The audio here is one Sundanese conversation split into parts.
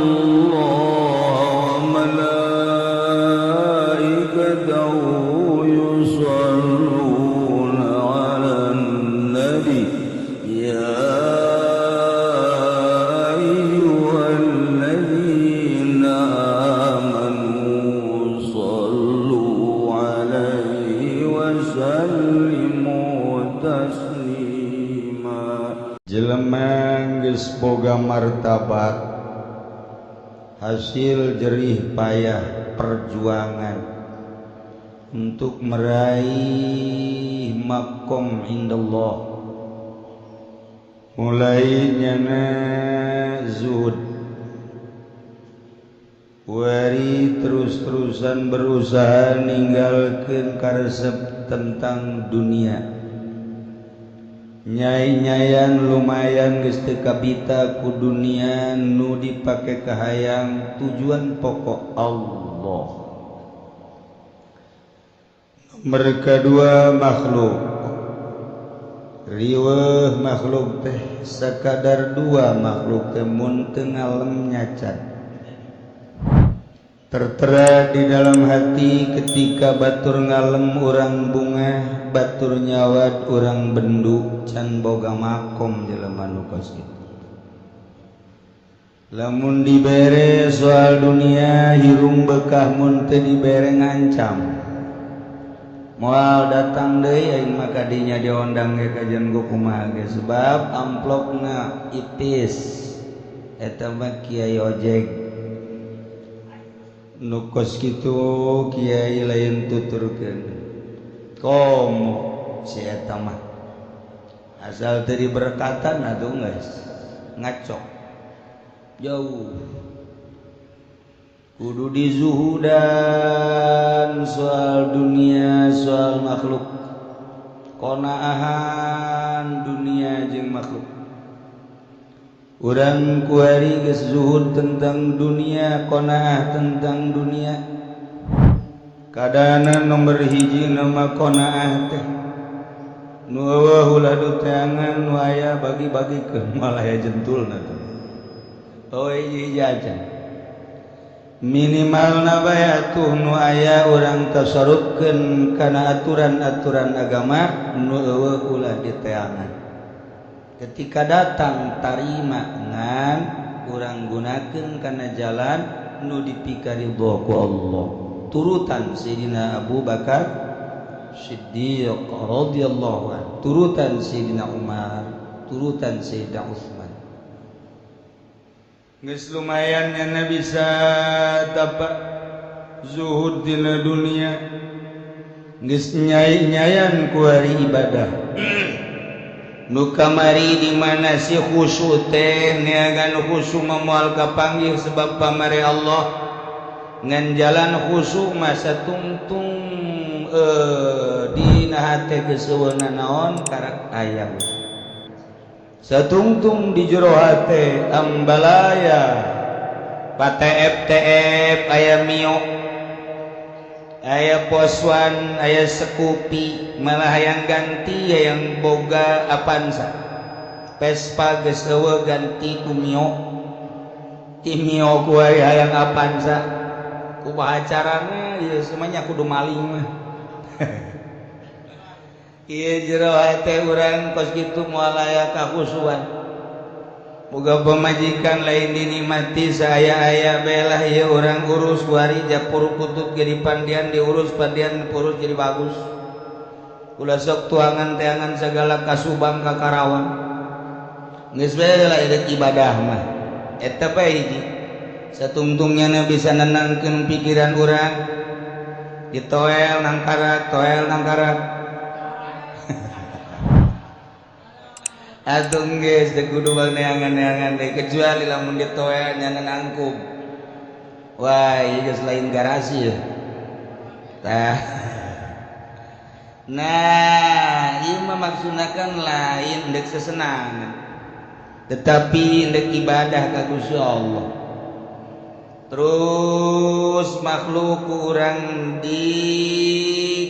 الله وملائكته يصلون على النبي يا أيها الذين آمنوا صلوا عليه وسلموا تسليما. Jelema geus boga martabat hasil jerih payah perjuangan untuk meraih makom indallah, mulai nyana zuhud, wari terus-terusan berusaha ninggalkeun karesep tentang dunia, nyai-nyayan lumayan geus teu kabita ku dunia nu dipake kahayang, tujuan pokok Allah. Nomor kedua, makhluk riweuh. Makhluk teh sakadar dua, makhluk teh mun teu ngalem nyacan tertera di dalam hati. Ketika batur ngalem urang bunga, batur nyawat urang bendu, can boga makom jelema nu kos kitu. Lamun dibere soal dunia hirung bekah, mun teu dibere ngancam moal datang deui aing mah kadinya diondang ge kajian go kumaha ge, sebab amplopna ipis. Eta mah kiai ojek nu kos kitu, kiai lain tuturkeun komo si eta mah, asal teu diberkatan atuh geus ngacok jauh. Kudu dizuhudan soal dunia, soal makhluk, konaahan dunia jeung makhluk. Urang kuari geus zuhud tentang dunia, qanaah tentang dunia. Kadana nomor hiji nama qanaah teh nu eueuh ulah diteangan, nu aya bagi-bagikeun, malah aya jentulna tuh. Oh, hiji aja minimal na bae atuh, nu aya urang tasarrufkeun kana aturan-aturan agama, nu eueuh ulah diteangan. Ketika datang tarima, ngan urang gunakeun kana jalan nu dipikaridho ku Allah, turutan Sayyidina Abu Bakar Siddiq radhiyallahu anhu, turutan Sayyidina Umar, turutan Sayyidina Utsman. Geus lumayan nyana bisa dapat zuhud dina dunia, geus nyai-nyayan ku hari ibadah. Nu kamari di mana si khusyuk teh, neangan khusyuk moal kapanggih sebab pamare Allah, ngan jalan khusyuk masa tungtung dina hate geus euweuh naon karak aya satungtung di jero hate ambalaya PTF TF, aya Mio, aya Poswan, aya Scoopy, malah hayang ganti, yang boga Avanza. Vespa geus euweuh, ganti ku Mio. Ti Mio ku hayang Avanza. Kumaha carana ieu semuanya kudu maling mah. Ieu jero hate urang kos kitu moal aya kakhusuan. Boga pamajikan lain dinikmati, saya-aya belah ieu urang urus wari japur kutub jadi pandian diurus, pandian urus jadi bagus. Ulah sok tuangan teangan segala ka Subang, ka Karawang. Geus bae lah ibadah mah. Eta bae hiji. Satungtungnya bisa nenangkeun pikiran urang. Ditoel nangkarak, toel nangkarak. Atuh geus teu kudu neangan-neangan deui, kecuali lamun ditoel nyana nangkub. Wah, ieu geus lain garasi ya. Tah. Nah, ieu mah maksudna kan lain ndek sesenangan, tetapi ndek ibadah ka Gusti Allah. Terus makhluk kurang di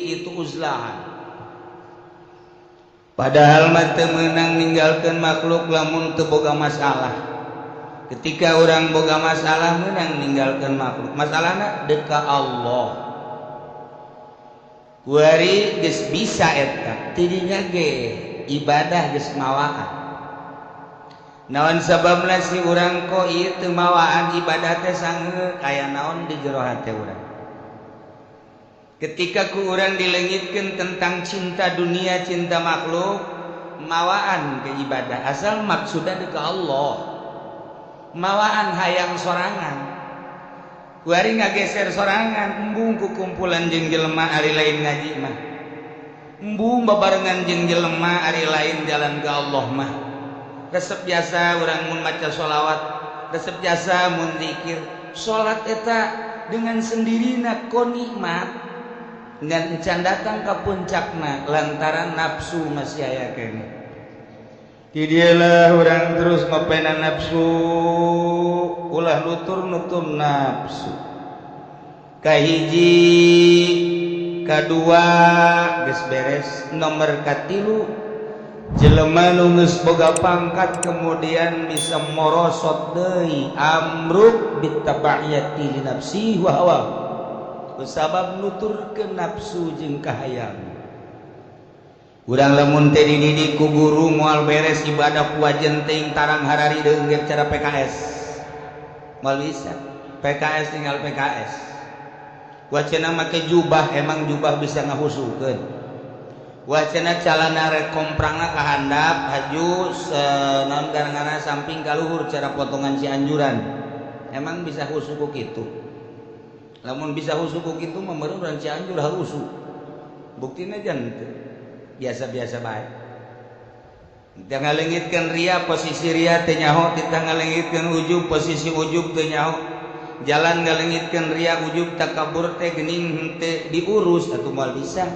kitu uzlahan. Padahal mah teu meunang ninggalkeun makhluk lamun teu boga masalah. Ketika orang boga masalah menang ninggalkan makhluk, masalahna deka Allah. Kuari geus bisa eta tidinya ge ibadah geus mawaan. Naon sababna si urang kok ieu teu mawaan ibadah teh sangeut aya naon di jero hate urang. Ketika ku urang dilengitkeun tentang cinta dunia, cinta makhluk, mawaan ke ibadah asal maksudna ke Allah. Mawaan hayang sorangan. Kuari ngageser sorangan, embung ku kumpulan jeung jelema ari lain ngaji mah. Embung babarengan jeung jelema ari lain jalan ke Allah mah. Resep jasa urang mun maca sholawat, resep jasa mun zikir. Salat eta dengan sendirina ko nikmat ngan encan datang ka puncakna lantaran nafsu masih aya keneh. Di dialah urang terus ngopena nafsu, ulah nutur-nutur nafsu. Kahiji, kadua geus beres, nomor katilu jelema nu geus boga pangkat kemudian bisa morosot deui amruk bitabaiyati li nafsi wa hawa. Kusabab nuturkeun nafsu jeung kahayang. Urang lamun teh dididik ku guru moal beres ibadah ku wajen teuing tarang harari deung cara PKS. Moal bisa. PKS tinggal PKS. Wacana make jubah, emang jubah bisa ngahusukeun. Wacana calana rek komprangna ka handap haju naon garangana samping ka luhur cara potongan si anjuran. Emang bisa husu ku kitu. Lamun bisa husu ku kitu mah meureun urang Cianjur husu. Buktina jan teu. Biasa-biasa bae. Teu ngalengitkeun ria posisi ria teu nyaho, teu ngalengitkeun ujub posisi ujub teu nyaho. Jalan ngalengitkeun ria ujub takabur teh geuning henteu diurus atuh moal bisa.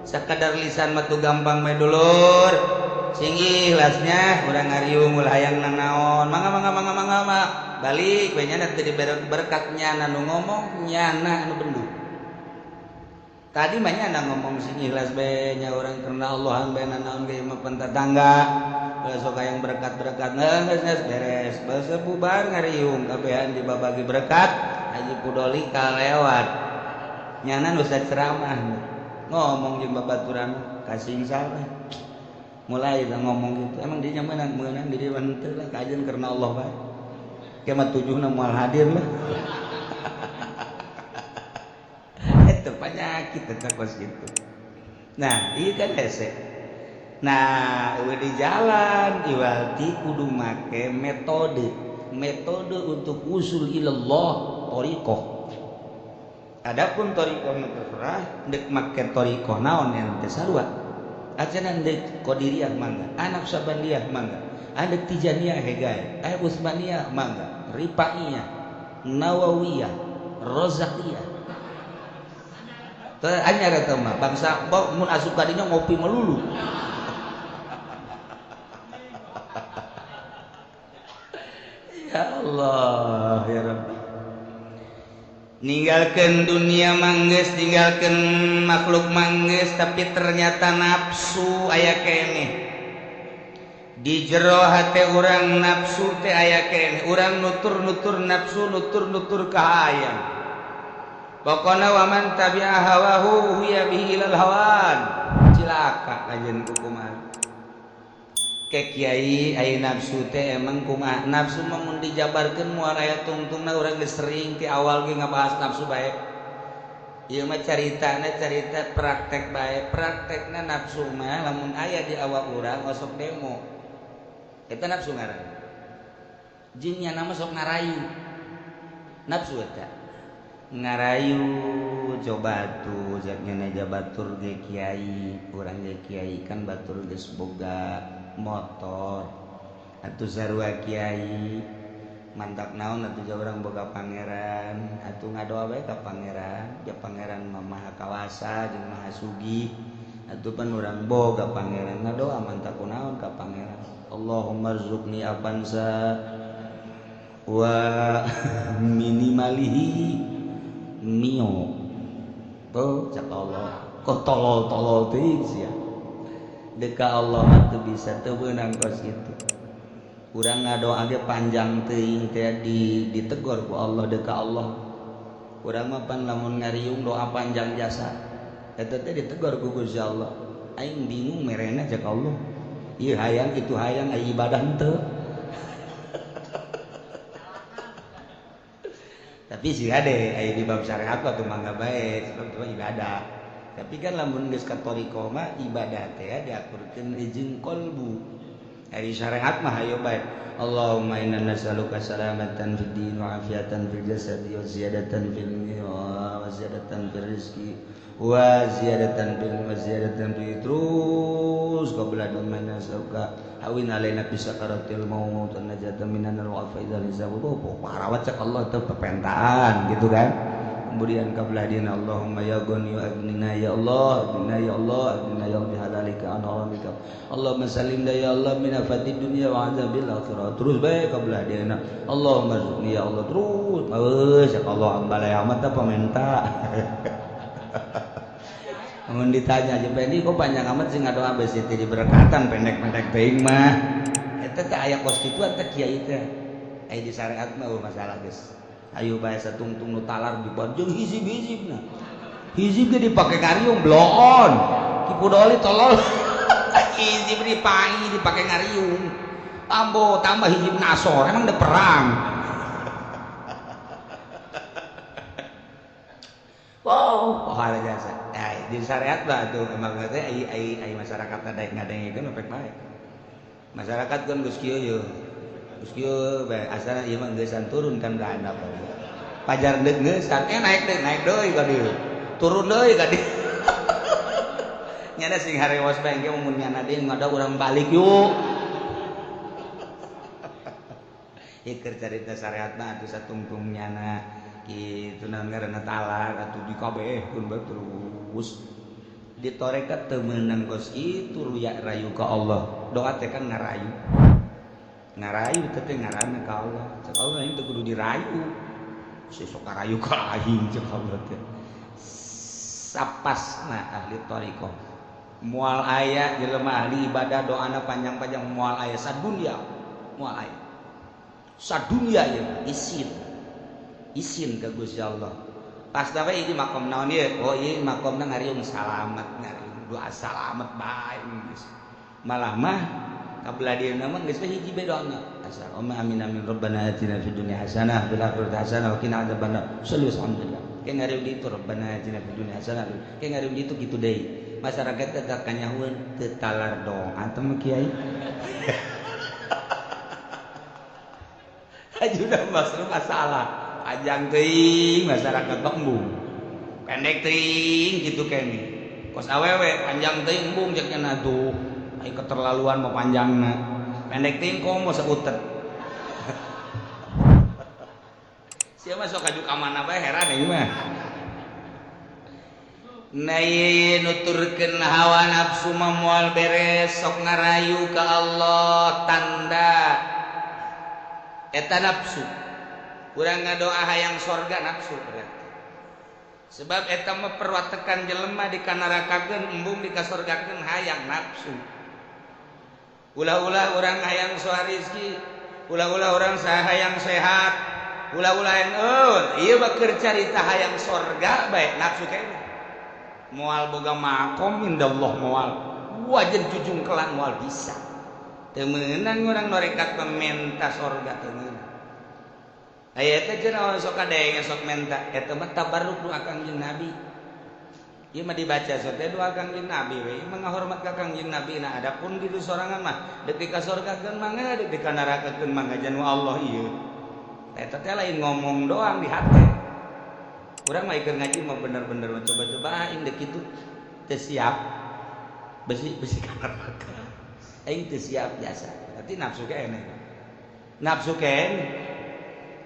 Sakadar lisan mah tuh gampang bae dulur. Sing ikhlasnya urang ngariung ulah hayang nanaon. Mangga mangga mangga mangga mangga. Balik we nya teu dibere berkat nyana nu ngomong nyana anu bendu. Tadi mah nyana ngomong sing ikhlas bae nya urang karena Allah bae nanaon ge mah tetangga. Besok hayang berkat-berkat geus geus beres. Basa bubar ngariung kabehan dibabagi berkat Haji Pudoli kalewat. Nyana nu ceramah ngomong jeung babaturan kasing salah. Mulai dah ngomong gitu. Emang dia menang menang di dia henteu lah kajian karena Allah bae. Ke mah tujuhna moal hadir lah. Itu penyakit eta kos gitu. Nah, ieu kan hese. Nah, eueuh di jalan iwalti kudu make metode. Metode untuk usul ilallah thariqah. Adapun thariqah nu terserah deuk make thariqah naon yang teu sarua. Acan deuk qadiriyah mangga, anak sabandiyah mangga, andek tijaniyah hegae, aya utsmaniyah mangga, rifaiyah, nawawiyah, rozakiyah. Teu anyar eta mah bangsa mun asup ka dinya ngopi melulu. Ya Allah ya Rabbi. Ninggalkeun dunia manggeus, ninggalkeun makhluk manggeus, tapi ternyata nafsu aya keneh. Di jero hate urang nafsu teh aya keneh, urang nutur-nutur nafsu, nutur-nutur kahayang. Pokona waman tabi'a hawahu huya bihi ilal hawan. Cilaka kajeun ku kumaha. Ke kiai aya nafsu teh emang kumaha? Nafsu mah mun dijabarkeun moal aya tungtungna, urang geus sering ti awal ge ngabahas nafsu bae. Ieu mah caritana carita praktek bae. Praktekna nafsu mah lamun aya di awak urang osok demo. Eta nafsu ngaran. Jin nya nama sok ngarayu. Nafsu eta. Ngarayu coba tuh zatnya aja batur ge kiai, urang ge kiai kan batur geus boga motor atuh sarua kiai mantap naon atuh jauh urang boga pangeran atuh ngadoa bae ka pangeran, ja pangeran mah maha kawasa jeung maha sugih atuh pan urang boga pangeran ngadoa mantap kunaon ka pangeran. Allahumma rzuqni avanza wa minimalihi mio tuh cak Allah kok tolol-tolol teuing sia. Deka Allah mah teu bisa teu beunang kos kitu. Urang ngadoa ge panjang teuing teh ditegor ku Allah deuk ka Allah. Urang mah pan lamun ngariung doa panjang jasa. Eta teh ditegor ku Gusti Allah. Aing bingung merena cek Allah. Ieu hayang kitu hayang ai ibadah henteu. Tapi sih hade aya di bab syariat mah teu mangga bae sebab itu ibadah. Tapi kan lamun geus ka thariqah mah ibadah teh diakurkeun jeung qalbu. Ari syariat mah hayo bae. Allahumma inna nas'aluka salamatan fid din wa afiatan fil jasadi wa ziyadatan fil ilmi wa ziyadatan fil rizqi wa ziyadatan fil wa ziyadatan fil terus qabla man nas'aluka hawin alaina bi sakaratil maut wa najatan minan nar wa faizal hisab. Parawat cek Allah teh pepentaan gitu kan. Kemudian qabla dina Allahumma ya ghani wa aghnina ya Allah, aghnina ya Allah, aghnina ya Allah bihalalika an haramika. Allahumma salimna ya Allah min afatid dunya wa azabil akhirah. Terus bae qabla dina Allahumma rzuqni ya Allah terus. Geus cek Allah ambalai amat teh pamenta. Mun ditanya aja Pendi kok panjang amat sih ngadoa besi teh diberkatan pendek-pendek teuing mah. Eta teh aya kos kitu teh kiai teh. Aya di syariat mah masalah geus. Ayo bae satungtung nu talar dibanjung hizib-hizibna. Hizib ge dipake ngariung bloon. Ki Pudoli tolol. Hizib dipai dipake ngariung. Ambo tambah hizib nasor emang udah perang. Wow, pahala jasa. Di syariat lah tuh emang teh ai ai ai masyarakat daek ngadengikeun efek bae. Masyarakat kan geus kieu ye. Geus kieu bae asal ieu mah geusan turun kan ka handap. Pajar deuk geusan naik deui ka dieu. Turun deui ka dieu. Nyana sing harewas bae engke mun nyana deui ngada urang balik yuk. Ieu keur carita syariat mah atuh satungtung nyana kitu naon ngaranna talar atuh dikabehkeun bae terus. Di tarekat teu meunang kos kitu ruya rayu ka Allah. Doa teh kan ngarayu. Ngarayu teh ngaranna ka Allah. Cek Allah aing teu kudu dirayu. Si sok ngarayu ka aing cek Allah teh. Sapasna ahli thariqah. Moal aya jelema ahli ibadah doana panjang-panjang moal aya sadunya. Moal aya. Sadunya ieu isin. Isin ka Gusti Allah. Pas dawe ini makom naon ieu? Oh ieu makomna ngariung salamet, ngariung doa salamet bae geus. Malah mah kabla dieuna mah geus hiji bae doana. Asal amin amin rabbana atina fid dunya hasanah fil akhirati hasanah wa qina adzabannar. Sallu alhamdulillah. Ke ngariung ditu rabbana atina fid dunya hasanah. Ke ngariung ditu kitu deui. Masyarakat teh kanyahueun teu talar doa teh mah kiai. Ajudah masalah. Panjang teuing masyarakat embung. Pendek teuing kitu kene. Kos awewe panjang teuing embung cek nya atuh. Ai keterlaluan mah panjangna. Pendek teuing komo seutet. Sia mah sok kaju ka mana bae heran ieu mah. Nah ieu nuturkeun hawa nafsu mah moal beres sok ngarayu ka Allah tanda eta nafsu. Urang ngadoa hayang sorga nafsu berarti. Sebab eta mah perwatekan jelema dikanarakakeun embung dikasorgakeun hayang nafsu. Ulah-ulah urang hayang soa rizki, ulah-ulah urang hayang sehat, ulah-ulah hayang ieu mah keur carita hayang sorga bae nafsu keneh. Moal boga makom indallah moal. Wajan jujung kelan moal bisa. Teu meunang urang norekat pementa sorga teu meunang. Aya teh cenah sok kadenge sok menta eta mah tabarruk doa Kangjeng Nabi. Ieu mah dibaca sok teh doa Kangjeng Nabi we, ieu mah ngahormat ka Kangjeng Nabi. Nah adapun di sorangan mah deuk dikasorgakeun mangga deuk dikanarakakeun mangga janu Allah ieu. Eta teh lain ngomong doang di hate. Urang mah keur ngaji mah bener-bener coba-coba aing deuk kitu teu siap. Besi-besi ka neraka. Aing teu siap biasa. Berarti nafsu keneh. Nafsu keneh.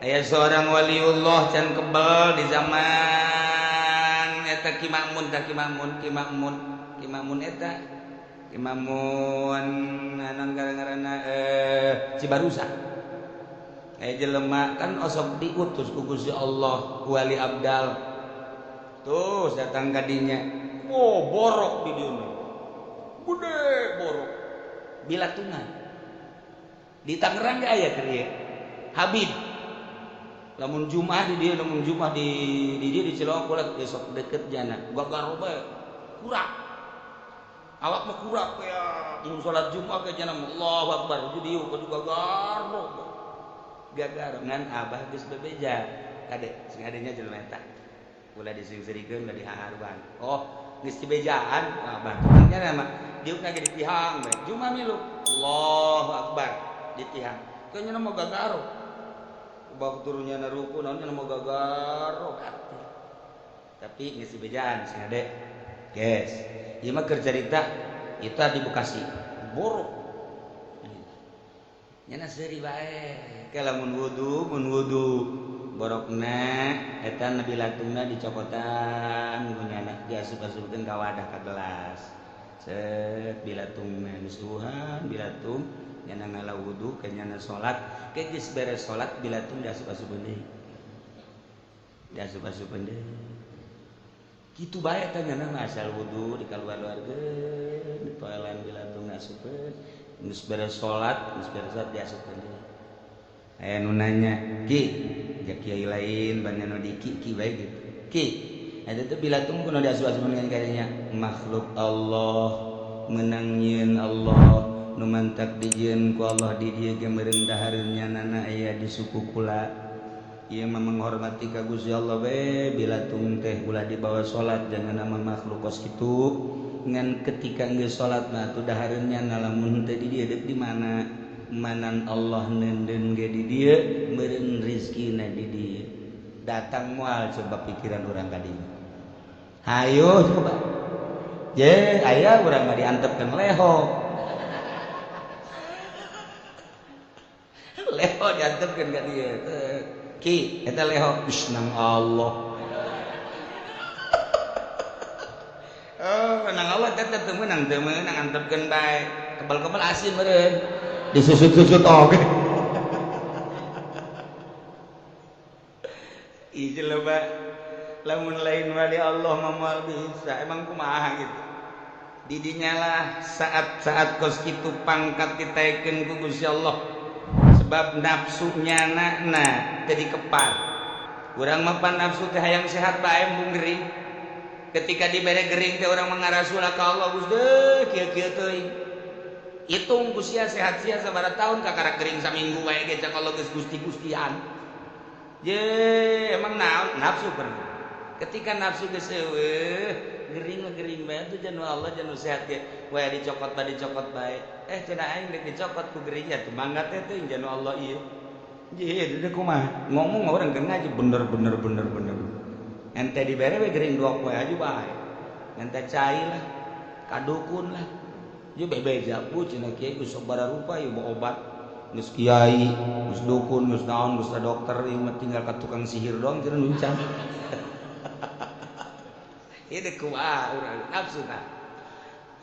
Aya seorang waliullah can kebel di zaman eta Ki Makmun tah Ki Makmun Ki Makmun Ki Makmun eta Ki Makmun anon gara-garana Cibarusa. Aya jelema kan osok diutus ku Gusti Allah wali abdal. Tuh datang ka dinya. Wow, borok di dieu. Gede borok. Bilatungan. Di Tangerang ge aya keur ieu. Habib. Lamun Jumat di dieu, lamun Jumat di dieu di Cilongok ulah besok deket jana. Gagaro bae. Kurang. Awak mah kurang ya. Mun salat Jumat ke jana Allahu Akbar. Di dieu kudu gagaro. Gagaro ngan abah geus bebeja. Kade sing adenya jelema eta. Ulah disingserikeun ulah dihaharuan. Oh, geus dibejaan abah tukangnya mah diukna ge ditihang bae. Jumat milu. Allahu Akbar ditihang. Kayaknya mah gagaro. Bab turunnya na ruku naon nya mah gagaro atuh. Tapi geus dibejaan sing ade. Guys, ieu mah keur carita eta di Bekasi. Borok. Nya seuri bae. Ke lamun wudu, mun wudu borokna eta nabi latungna dicokotan ku nyana diasup-asupkeun ka wadah ka gelas. Set bilatungna geus uhan bilatung nyana ngala wudu ke nyana salat, ke geus beres salat bilatung diasup-asupkeun deui. Diasup-asupkeun deui. Kitu bae teh nyana mah asal wudu dikaluar-luarkeun, ditoelan bilatung asupkeun, geus beres salat diasupkeun deui. Aya nu nanya, "Ki, ja kiai lain banyak nu di ki ki bae gitu." Ki, eta teh bilatung kudu diasup-asupkeun kadinya makhluk Allah meunang nyieun Allah nu mantak dijieun ku Allah di dieu ge meureun dahareun nyanana aya di suku kula. Ieu mah menghormati ka Gusti Allah bae bilatung teh ulah dibawa salat jangan nama makhluk kos kitu. Ngan ketika geus salat mah atuh dahareun nyana lamun teu di dieu deuk di mana? Manan Allah neundeun ge di dieu meureun rizkina di dieu. Datang moal coba pikiran urang ka dieu. Hayo coba. Je aya urang mah diantepkeun leho. Leho diantepkeun ka dieu. Ki eta leho geus nang Allah. Oh, nang Allah teh teu meunang antepkeun bae. Kebal-kebal asin meureun. Disusut-susut oge. Ih jelema lamun lain wali Allah mah moal bisa. Emang kumaha gitu. Didinya lah saat-saat kos kitu pangkat ditaekeun ku Gusti Allah. Sebab nafsu nyana na jadi kepar. Urang mah pan nafsu teh hayang sehat bae embung gering. Ketika dibere gering teh urang mangarasula ka Allah Gusti kieu-kieu teuing. Hitung ku sia sehat sia sabaraha tahun kakara gering saminggu wae ge cak Allah geus gusti-gustian. Ye emang naon nafsu pernah. Ketika nafsu geus eueuh gering mah gering bae tuh janu Allah janu sehat ge wae dicokot bae dicokot bae. Cenah aing rek dicokot ku gering ya tuh mangga teh teuing janu Allah ieu. Ye deui kumaha ngomong urang keur ngaji bener bener bener bener. Ente dibere we gering dua poe aja bae. Ente cai lah kadukun lah. Ieu bebeja bu cenah kiai geus sabaraha rupa ieu obat geus kiai geus dukun geus naon geus dokter ieu mah tinggal ka tukang sihir doang cenah nuncan. Ieu teh kumaha urang nafsu tah.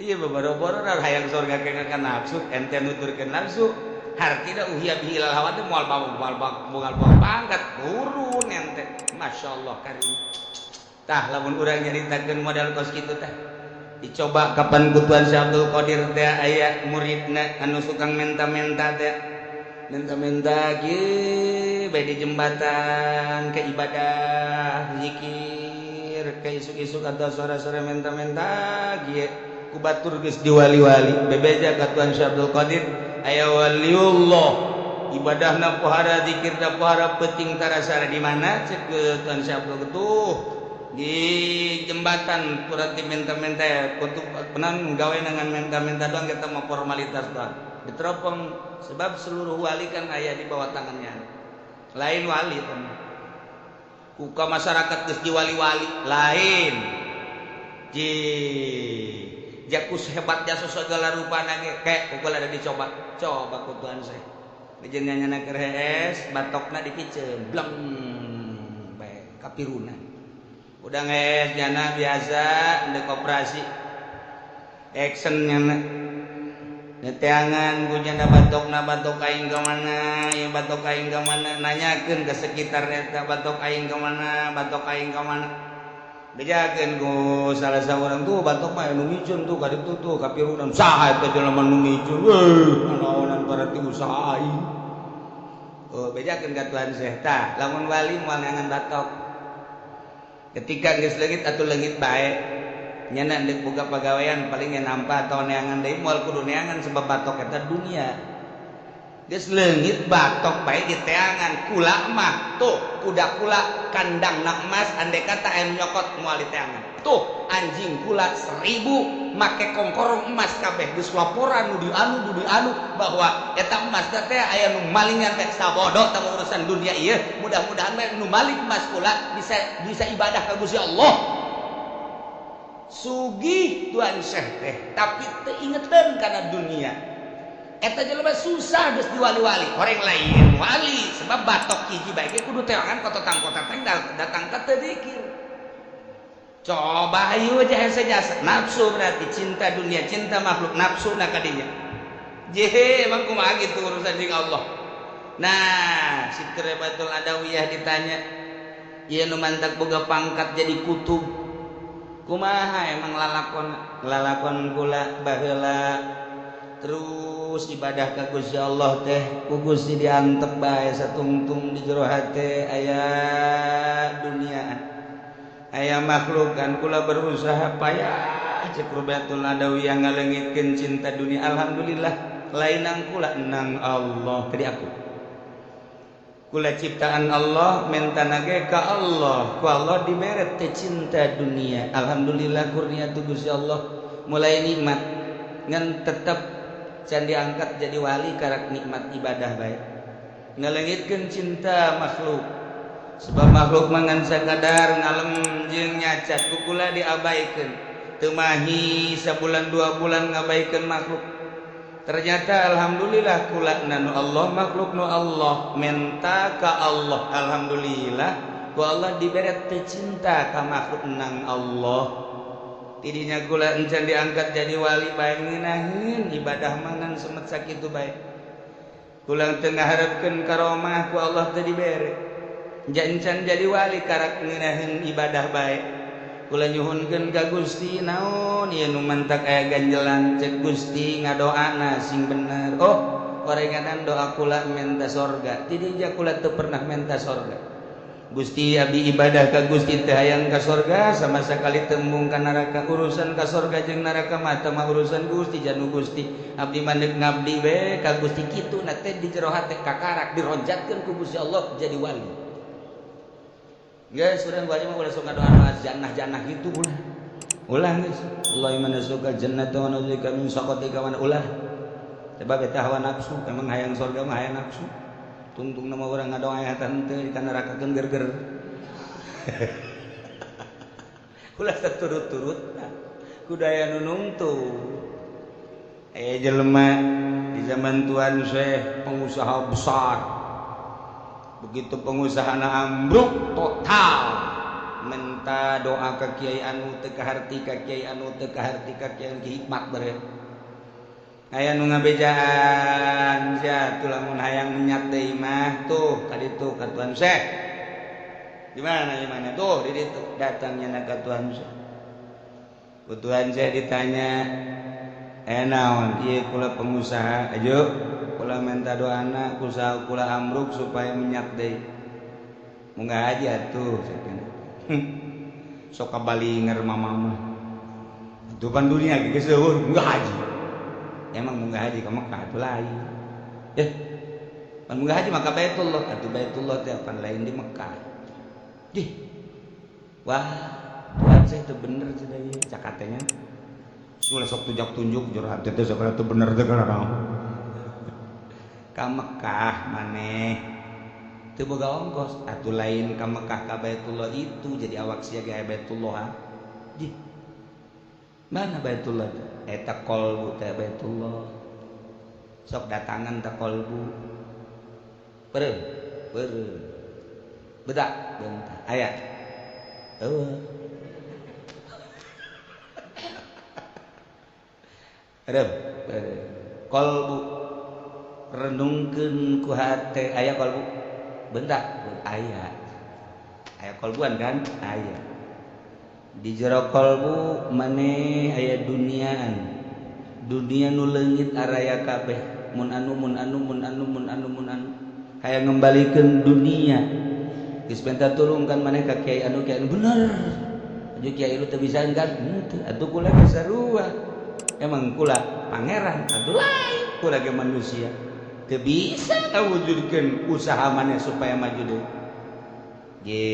Ieu boro-boro hayang sorga ke ka nafsu ente nuturkeun nafsu hartina uhia bihi ilal hawa teh moal moal pangkat turun ente masyaallah karim. Tah lamun urang nyaritakeun modal kos kitu tah dicoba kapan ku Tuan Syekh Abdul Qadir teh aya muridna anu sukang menta-menta teh menta-menta kieu bae di jembatan ke ibadah zikir ke isuk-isuk atau sore-sore menta-menta kieu ku batur geus diwali-wali bebeja ka Tuan Syekh Abdul Qadir aya waliullah ibadahna pohara zikirna pohara peuting tarasara di mana cek Tuan Syekh Abdul tuh di jembatan kurang diminta-minta ya untuk penan gawe dengan minta-minta doang kita mau formalitas doang diteropong sebab seluruh wali kan aya di bawah tangannya lain wali teman kuka masyarakat geus diwali-wali lain ji jakus hebat jasa segala rupa nage kayak pukul ada dicoba coba ku Tuhan saya dijennya nyana keur hees batokna dipiceun bleng bae kapiruna udah nges nyana biasa ndek operasi action nyana neteangan ku nyana batokna batok aing ka mana ieu batok aing ka mana nanyakeun ke sekitar eta batok aing ka mana batok aing ka mana. Bejakeun ku salah saurang tuh batok mah nu ngicun tuh ka ditu tuh kapirunan saha eta jelema nu ngicun. Weuh, nanaonan berarti usaha aing. Oh, bejakeun ka Tuan Syekh tah, lamun wali moal neangan batok. Ketika geus leungit atuh leungit bae. Nyana deuk boga pagawean paling nya nampa atau neangan deui moal kudu neangan sebab batok eta dunia. Geus leungit batok bae diteangan kula mah tuh kuda kula kandang na emas andai kata aya nyokot moal diteangan. Tuh anjing kula 1000 make kongkorong emas kabeh geus laporan nu dianu nu dianu bahwa eta emas teh aya nu malingan teh sabodo tah urusan dunia ieu mudah-mudahan bae nu maling emas kula bisa bisa ibadah ka Gusti Allah. Sugih Tuan Syekh teh tapi teu ingeteun kana dunia. Eta jelema susah geus diwali-wali. Orang lain wali sebab batok hiji bae ge kudu teangan kototang-kototang datang ka teu dikir. Coba ayo aja hese jasa. Nafsu berarti cinta dunia, cinta makhluk, nafsu na kadinya. Jehe emang kumaha gitu urusan jeung Allah. Nah, si Rebatul Adawiyah ditanya, ieu nu mantak boga pangkat jadi kutub. Kumaha emang lalakon lalakon kula baheula terus ibadah ka Gusti Allah teh ku Gusti diantep bae satungtung di jero hate aya dunia aya makhluk kan kula berusaha payah cek Rubatul Adawiyah ngaleungitkeun cinta dunia alhamdulillah lainang kula nang Allah tadi aku kula ciptaan Allah mentana ge ka Allah ku Allah dibere teh cinta dunia alhamdulillah kurnia tu Gusti Allah mulai nikmat ngan tetep can diangkat jadi wali karak nikmat ibadah bae ngaleungitkeun cinta makhluk sebab makhluk mangan sakadar ngalem jeung nyacat ku kula diabaikeun teu mahi sabulan 2 bulan ngabaikeun makhluk. Ternyata alhamdulillah kula nanu Allah makhluk nu Allah menta ka Allah alhamdulillah ku Allah dibere teh cinta ka makhluk nang Allah. Tidinya kula encan diangkat jadi wali bae ngeunaheun ibadah mangan semet sakitu bae. Kula teu ngaharepkeun karomah ku Allah teu dibere. Encan jadi wali karak ngeunaheun ibadah bae. Kula nyuhunkeun ka Gusti naon ieu nu mantak aya ganjelan cek Gusti ngadoana sing bener. Oh, orenganan doa kula menta sorga. Tidinya kula teu pernah menta sorga. Gusti abdi ibadah ka Gusti teu hayang ka sorga sama sekali tembung ka neraka urusan ka sorga jeung neraka mah teu mah urusan Gusti janu Gusti abdi mah deuk ngabdi we ka Gusti kitu na teh di jero hate kakarak dironjatkeun ku Gusti Allah jadi wali. Guys, urang gua mah ulah sok ngadoa jannah-jannah gitu ulah. Ulah geus. Allahumma nas'aluka jannata wa na'udzubika min sakhatika wa ulah. Sebab eta hawa nafsu, emang hayang sorga mah hayang nafsu. Tungtung nama urang ngadoa eta henteu di neraka keun gerger. Ulah saturut-turut kudaya nu nungtung. Aya jelema di zaman Tuan Syekh pengusaha besar. Begitu pengusaha na ambruk total minta doa ke kiai anu teu kaharti ka kiai anu teu kaharti ka kiai anu hikmat bere. Aya nu ngabejaan sia tuh lamun hayang menyat deui mah tuh ka ditu ka Tuan Syekh. Di mana di mana tuh di ditu datangnya na ka Tuan Syekh. Ku Tuan Syekh ditanya, "Eh naon ieu kula pengusaha ayo kula minta doana usaha kula ambruk supaya minyak deui." Munggah aja tuh sok kabalinger mama mah. Tuh pan dunia geus eueuh munggah haji. Emang munggah haji ka Mekah atuh lain. Pan munggah haji maka Baitullah atuh Baitullah teh pan lain di Mekah. Dih. Wah, Tuhan saya teu bener cenah ieu cakatenya. Ulah sok tunjuk-tunjuk jero hate teh sok teu bener teh kana. Ka Mekah maneh teu boga ongkos atuh lain ka Mekah ka Baitullah itu jadi awak sia ge Baitullah. Dih. Mana Baitullah teh? Eta qalbu teh Baitullah. Sok datangan ta qalbu. Beureum, beureum. Bedak, bentar. Aya. Eueuh. Beureum, beureum. Qalbu renungkeun ku hate aya qalbu. Bentar, aya. Aya qalbuan kan? Aya. Di jero kalbu maneh aya duniaan. Dunia nu leungit araya kabeh mun anu mun anu mun anu mun anu mun anu hayang ngembalikeun dunia. Geus minta tulung kan maneh ka kiai anu kiai bener. Aju kiai lu teu bisa kan? Henteu atuh kula geus sarua. Emang kula pangeran atuh lain kula ge manusia. Teu bisa ngawujudkeun usaha maneh supaya maju deui. Ge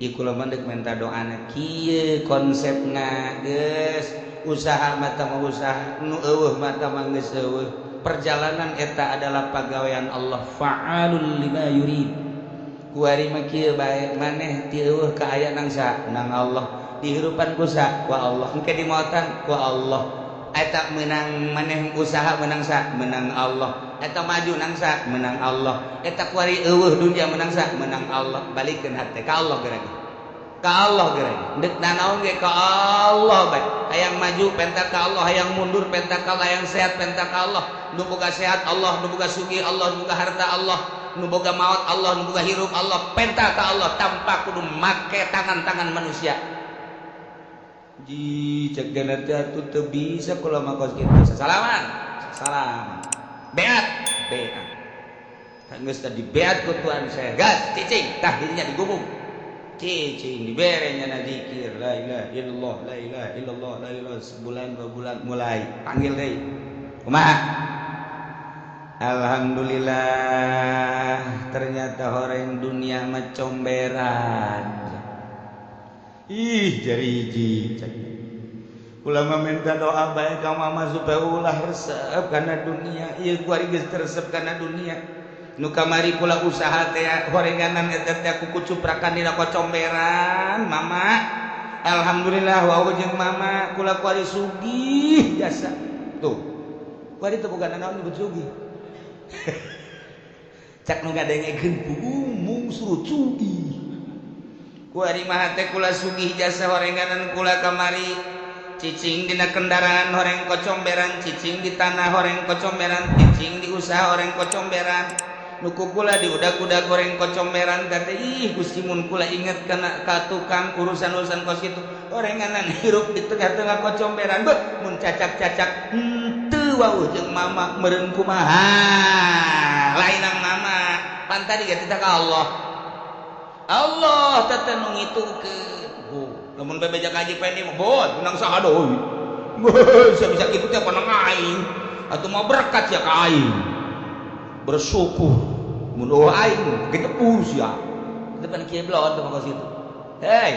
ieu kula mah deuk minta doana kieu konsepna geus usaha mata mah usaha nu eueuh mata mah geus eueuh. Perjalanan eta adalah pagawean Allah fa'alul lima yurid. Kuari mah kieu bae maneh ti eueuh ka aya nang sa nang Allah dihirupan ku sa ku Allah engke dimautan ku Allah. Eta menang maneh usaha menang sa menang Allah. Eta maju nang sa menang Allah. Eta kuari eueuh dunia menang sa menang Allah. Balikeun hate ka Allah geura. Ka Allah geura. Deuk nanaon ge ka Allah bae. Hayang maju penta ka Allah, hayang mundur penta ka Allah, hayang sehat penta ka Allah. Nu boga sehat Allah, nu boga sugih Allah, nu boga harta Allah, nu boga maot Allah, nu boga hirup Allah, penta ka Allah tanpa kudu make tangan-tangan manusia. Ji cek gana teh atuh teu bisa kula mah kos kitu. Sasalaman, sasalaman. Beat, beat. Geus tadi beat ku tuan saya. Gas cicing tah dirinya digubung. Cicing dibere nya zikir la ilaha illallah la ilaha illallah la ilaha sebulan dua bulan mulai panggil deui. Kumaha? Alhamdulillah ternyata horeng dunia mah comberan. Ih jari hiji kula mah minta doa bae ka mama supaya ulah resep kana dunia. Ieu kuari geus teresep kana dunia. Nu kamari kula usaha teh horenganan eta teh ku kucuprakan dina kocomberan mama. Alhamdulillah wau jeung mama kula kuari sugih jasa. Tuh. Kuari teu boga nanaon nyebut sugih. Cak nu ngadengekeun mung suruh sugih. Kuari mah teh kula sugih jasa horenganan kula kamari cicing dina kendaraan horeng kocomberan, cicing di tanah horeng kocomberan, cicing di usaha horeng kocomberan, nu ku kula di udag-udag goreng kocomberan teh. Ih Gusti mun kula inget kana ka tukang urusan-urusan kos kitu horenganan hirup di tengah-tengah kocomberan beuh mun cacak-cacak henteu wauh jeung mama meureun kumaha lainang mama pan tadi ge teh ka Allah. Allah teh nu ngitukeun. Oh, lamun bebeja ka Haji Pendi mah bod menang saha deui. Bisa bisa kitu teh panang aing. Atuh mah berkat sia ka aing. Bersyukur mun eueuh aing gejepur sia. Depan kieu blon teh mah kos kitu. Hei,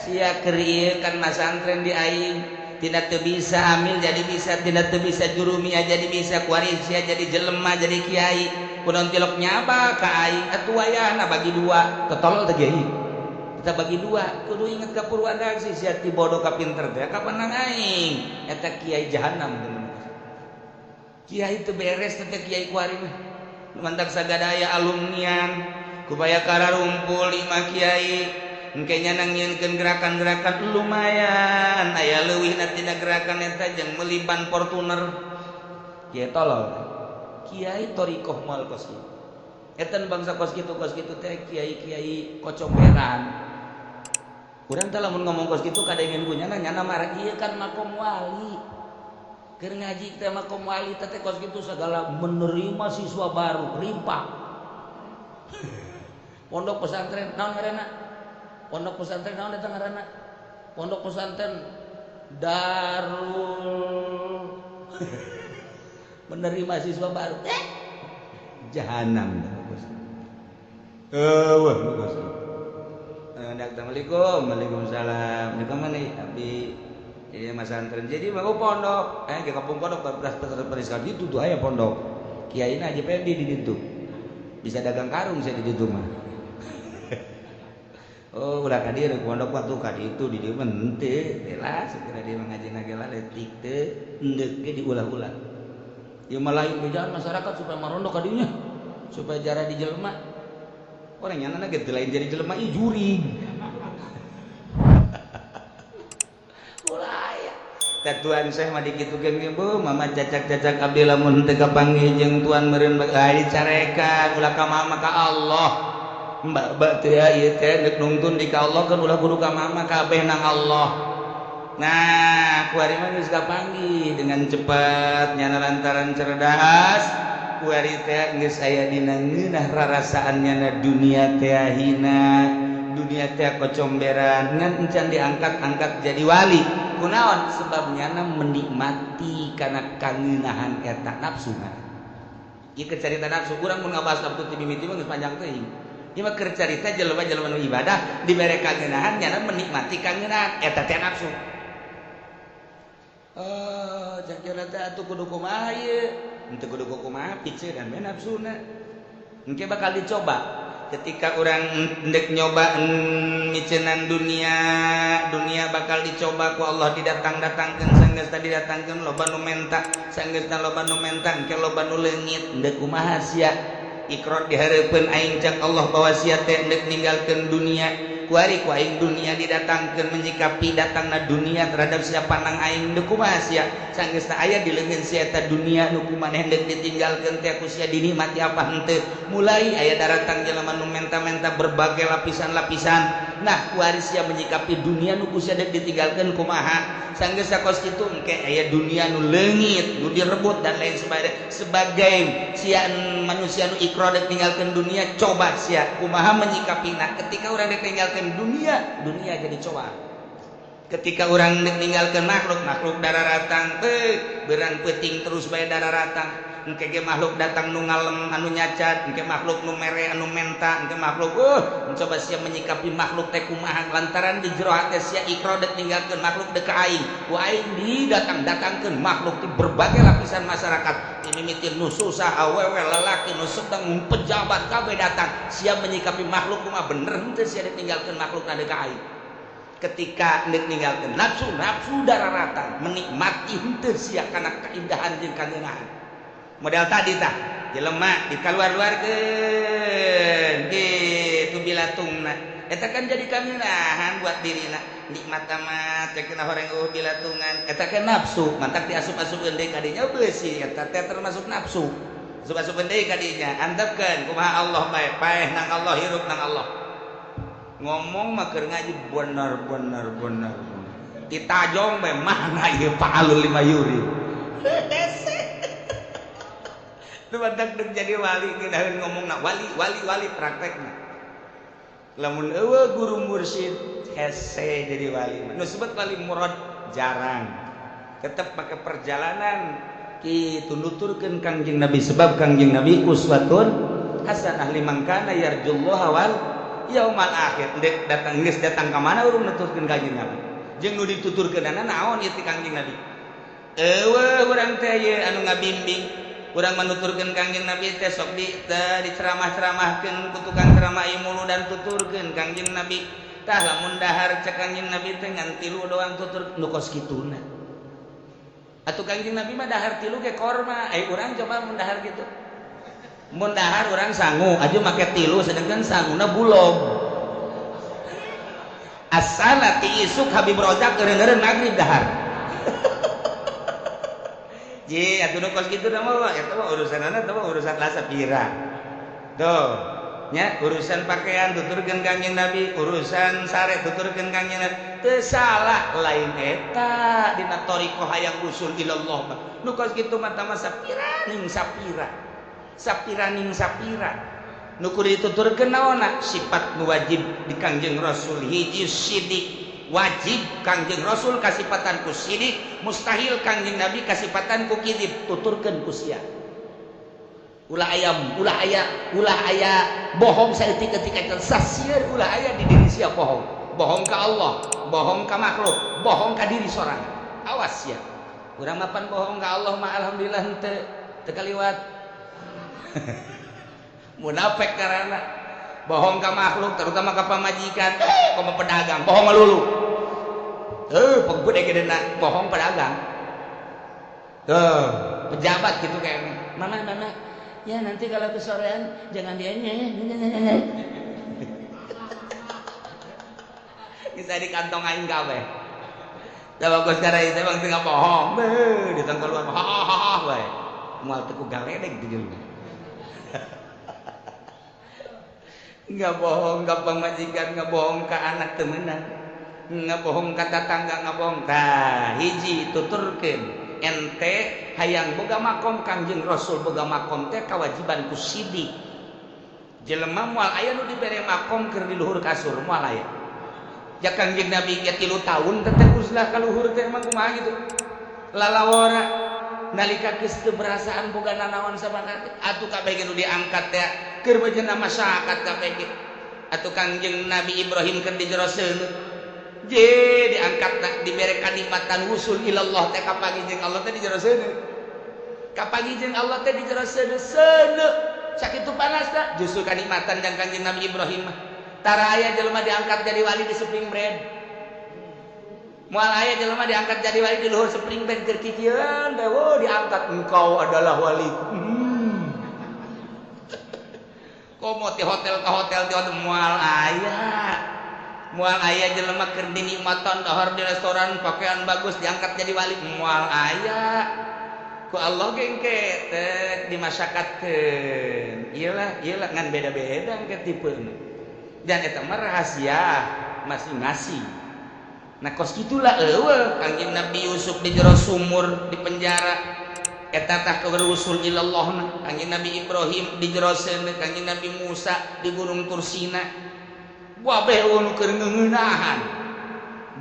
sia keur ieu kan masantren di aing. Tina teu bisa amil jadi bisa, tina teu bisa jurumiyah jadi bisa, kuari sia jadi jelema jadi kiai. Kunaon tilok nyaba ka aing atuh wayahna bagi dua, totol teh kiai. Kita bagi dua, kudu inget ka Purwadaksi sia ti bodoh ka pinter teh ka panang aing. Eta kiai jahanam teman. Kiai teu beres teh kiai kuari mah. Mantak sagadaya alumnian kubaya kararumpul lima kiai. Engke nya nangieunkeun gerakan-gerakan lumayan aya leuwihna tina gerakan eta jeung meuli ban Fortuner. Kiai tolol. Kiai thoriqoh moal kos kitu. Eta bangsa kos kitu teh kiai-kiai kocomberan. Urang teh lamun ngomong kos kitu kadengen ku nyana nyana marah ieu kan makom wali. Keur ngaji teh makom wali teh kos kitu segala menerima siswa baru rimpah. Pondok pesantren naon ngaranna? Pondok pesantren naon eta ngaranna? Pondok pesantren Darul menerima siswa baru. Jahanam eueuh bagus. Assalamualaikum, waalaikumsalam. Di mana nih abdi? Jadi masantren. Jadi mau pondok. Ke kampung pondok beras itu tuh aya pondok. Kiai aja pendi di ditu. Bisa dagang karung saya di ditu mah. Oh, ulah ka dieu pondok mah tuh ka ditu di dieu mah henteu. Lah segera dia mangajina ge letik teu endek ge diulah-ulah. Ieu mah lain bejaan masyarakat supaya marondok ka dinya. Supaya jara di jelema. Orang nyana ge teu lain jadi jelema ieu jurig. Ulah aya. Teh tuan saya mah dikitukeun ge bu, mama cacak-cacak abdi lamun teu kapanggih jeung tuan meureun bae dicarekan ulah ka mama ka Allah. Mbak teh ieu teh deuk nungtun di ka Allah kan ulah kudu ka mama kabeh nang Allah. Nah, kuari mah geus kapanggih dengan cepat nyana lantaran cerdas kuari teh geus aya dina ngeunah rarasaan nyana dunia teh hina, dunia teh kocomberan ngan encan diangkat-angkat jadi wali. Kunaon? Sebab nyana menikmati kana kangeunahan eta nafsu. Ieu keur carita nafsu, urang mun ngabahas nafsu ti mimiti mah geus panjang teuing. Ieu mah keur carita jelema-jelema nu ibadah dibere kangeunahan nyana menikmati kangeunahan eta teh nafsu. Oh, cak teh atuh kudu kumaha ieu? Henteu kudu kumaha piceun we nafsuna. Engke bakal dicoba. Ketika orang ndek nyoba micenan dunia, dunia bakal dicoba ku Allah didatang-datangkeun sanggeus tadi didatangkeun loba nu menta, sanggeusna loba nu menta engke loba nu leungit ndek kumaha sia? Ikrar dihareupeun aing cak Allah bahwa sia teh ndek ninggalkeun dunia. Kuari ku aing dunia didatangkeun menyikapi datangna dunia terhadap siapa nang aing ndek kumaha sia? Sanggeusna aya di leungeun sia eta dunia nu kumaneh ndek ditinggalkeun teh ku sia dinikmati apa henteu? Mulai aya daratang jelema nu menta-menta berbagai lapisan-lapisan. Nah, kuari sia menyikapi dunia nu ku sia dek ditinggalkeun kumaha? Sanggeusna kos kitu engke aya dunia nu leungit, nu direbut dan lain sebagainya. Sebagai sia manusia nu ikrar dek ninggalkeun dunia, coba sia kumaha menyikapina ketika urang dek ninggalkeun dunia, dunia jadi coba. Ketika urang dek ninggalkeun makhluk, makhluk dararatang, berang peuting terus bae dararatang. Engke ge makhluk datang nu ngalem anu nyacat, engke makhluk nu mere anu menta, engke makhluk mencoba sia menyikapi makhluk teh kumaha lantaran di jero hate sia ikrar dek ninggalkeun makhluk dek ka aing. Ku aing didatang-datangkeun makhluk di berbagai lapisan masyarakat. Mimitin nu susah awewe lalaki nu sedang pejabat kabeh datang sia menyikapi makhluk kumaha bener henteu sia dek ninggalkeun makhluk na dek ka aing. Ketika dek ninggalkeun nafsu, nafsu dararatang menikmati henteu sia kana keindahan jeung kangeunahan. Model tadi tah jelema dikaluar-luarkeun kitu bilatungna eta kan jadi kangeunahan buat dirina nikmat amat teh kena horeng eueuh bilatungan eta kan nafsu mantak diasup-asupkeun deui ka dinya beusi eta teh termasuk nafsu asup-asupkeun deui ka dinya antepkeun kumaha Allah bae paeh nang Allah hirup nang Allah ngomong mah keur ngaji bener bener bener ditajong bae mana ieu fa'alul lima yuri nu badak deuk jadi wali ngeunaheun ngomongna wali wali wali praktekna lamun eueuh guru mursyid hese jadi wali mah nu sebut wali murad jarang tetep pakai perjalanan kitu nuturkeun Kangjeng Nabi sebab Kangjeng Nabi uswatun hasanah liman kana yarjullaha wal yaumal akhir ndek datang geus datang ka mana urang nuturkeun Kangjeng Nabi jeung nu dituturkeunana naon ieu ti Kangjeng Nabi eueuh urang teh ieu anu ngabimbing urang menuturkeun Kangjeng Nabi teh sok di diceramah-ceramahkeun ku tukang ceramah ieu mulu dan tuturkeun Kangjeng Nabi tah lamun dahar cek Kangjeng Nabi teh ngan tilu doang tutur nu kos kituna atuh Kangjeng Nabi mah dahar tilu ge korma ai urang coba mun dahar kitu mun dahar urang sangu aju make tilu sedangkan sanguna bulog asana ti isuk Habib Rozak eureun-eureun magrib dahar ji atuh nu kos kitu mah eta mah urusanana teh urusan lasapira tuh nya urusan pakaian tuturkeun Kangjeng Nabi urusan sare tuturkeun Kangjeng Nabi teu salah lain eta dina thariqah hayang usul ilallah mah nu kos kitu mah tah sapira ning sapira sapira ning sapira nu kudu dituturkeun naonna sifat nu wajib di Kangjeng Rasul hiji sidik wajib Kangjeng Rasul kasipatan ku sidik mustahil Kangjeng Nabi kasipatan ku kidib tuturkeun ku sia ulah ayam ulah aya ulah aya bohong saeutik-eutik sasieun ulah aya di diri sia bohong bohong ka Allah bohong ka makhluk bohong ka diri sorangan awas sia urang mah pan bohong ka Allah mah alhamdulillah henteu teu kaliwat munafik karana bohong ka makhluk terutama ka pamajikan komo pedagang bohong melulu pegede-gedena bohong pedagang tuh pejabat gitu kayaknya mama mama ya nanti kalau kesorean jangan dia bisa di kantong aing kabeh. Da bagus cara itu bang tengah bohong, beuh ditang keluar hahaha bae. Moal teu ku galedeg di jelema. Nggak bohong ka pamajikan, nggak bohong ka anak temenan, nggak bohong ka tatangga, nggak bohong. Tah hiji tuturkeun ente hayang boga makom Kangjeng Rasul boga makom teh kawajiban ku sidik. Jelema moal aya nu dibere makom keur di luhur kasur moal aya. Ja Kangjeng Nabi ge 3 tahun teh uzlah ka luhur teh emang kumaha gitu. Lalawara nalika geus teu berasaan boga nanaon sabakati atuh kabeh ge nu diangkat teh keur bejana masyarakat kabeh ge. Atuh Kangjeng Nabi Ibrahim keur di jero seuneu je diangkat dibere kanikmatan wusul ilallah teh kapanggih jeung Allah teh di jero seuneu. Kapanggih jeung Allah teh di jero seuneu seuneu sakitu panasna justru kanikmatan jeung Kangjeng Nabi Ibrahim mah. Tara aya jelema diangkat jadi wali di spring bread. Moal aya jelema diangkat jadi wali di luhur spring bed keur kikieuan teh wo diangkat engkau adalah wali. Komo ti hotel ka hotel ti hotel moal aya. Moal aya jelema keur dinikmatan dahar di restoran pakaian bagus diangkat jadi wali moal aya. Ku Allah ge engke teh dimasyarakatkeun. Iyalah, iyalah ngan beda-beda engke tipena. Dan eta mah rahasia masing-masing. Nah kos gitulah eueuh Kangjeng Nabi Yusuf di jero sumur di penjara eta tah kausul ilallah. Kangjeng Nabi Ibrahim di jero seuneu, Kangjeng Nabi Musa di Gunung Tursina. Wabeh eueuh nu keur ngeuneunahan.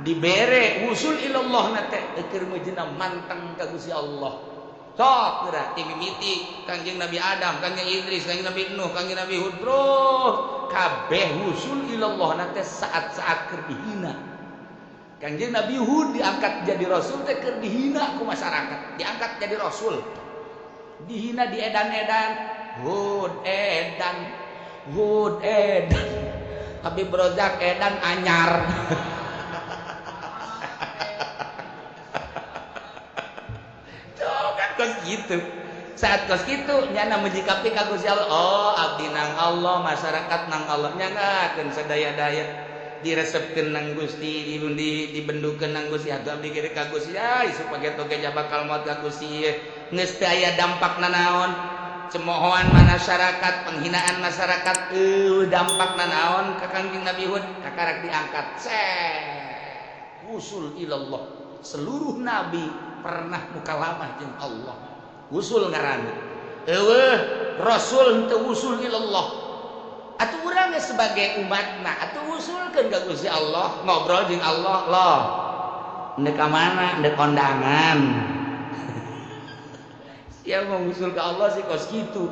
Dibere usul ilallah na teh keur meujeuhna manteng ka Gusti Allah. Sok geura ti mimiti Kangjeng Nabi Adam, Kangjeng Idris, Kangjeng Nabi Nuh, Kangjeng Nabi Hud, terus kabeh usul ilallah na teh saat-saat keur dihina. Kangjeng Nabi Hud diangkat jadi rasul teh keur dihina ku masyarakat, diangkat jadi rasul. Dihina di edan-edan, Hud edan, Hud edan. Habib Rozak edan anyar. Tuh kan kos gitu. Saat kos gitu nyana menyikapi ka Gusti Allah, oh abdi nang Allah, masyarakat nang Allah, nyangakeun sadaya-daya. Diresepkeun nang Gusti, dibendukeun nang Gusti, atuh abdi ge ka Gusti, ai supaya toge bakal maot ka Gusti ieu. Geus teu aya dampakna naon? Cemoohan masyarakat, penghinaan masyarakat, dampakna naon ka Kangjeng Nabi Hud? Kakarak diangkat. Set. Usul ilallah. Seluruh nabi pernah mukalamah jeung Allah. Usul ngaranna. Eueuh, rasul henteu usul ilallah. Atuh urang sebagai umatna atuh usulkeun ka Gusti Allah, ngobrol jeung Allah loh. Ndek ka mana? Ndek kondangan. Sia mau usul ka Allah sih kos kitu.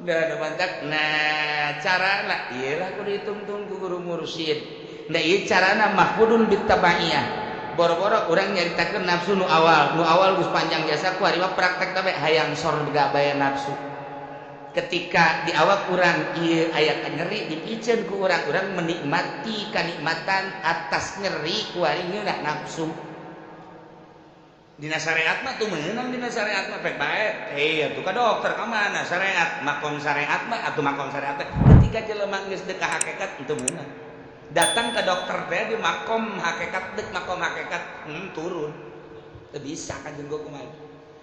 Da ada mantak. Nah, carana ieu lah kudu ditungtung ku guru mursyid. Nah, ieu carana mahfudun bitabaiyah. Boro-boro urang nyaritakeun nafsu nu awal geus panjang jasa ku ari mah praktek bae hayang sorga bae nafsu. Ketika di awak urang ieu aya nyeri dipiceun ku urang, urang menikmati kanikmatan atas nyeri ku ari ngeunah nafsu. Dina syariat mah tuh meunang, dina syariat mah pek bae. Atuh ka dokter ka mana syariat, makom syariat mah atuh makom syariat teh ketika jelema geus deuk ka hakikat teu meunang. Datang ke dokter teh di makom hakikat deuk makom hakikat turun. Teu bisa kanjeng gua kumaha.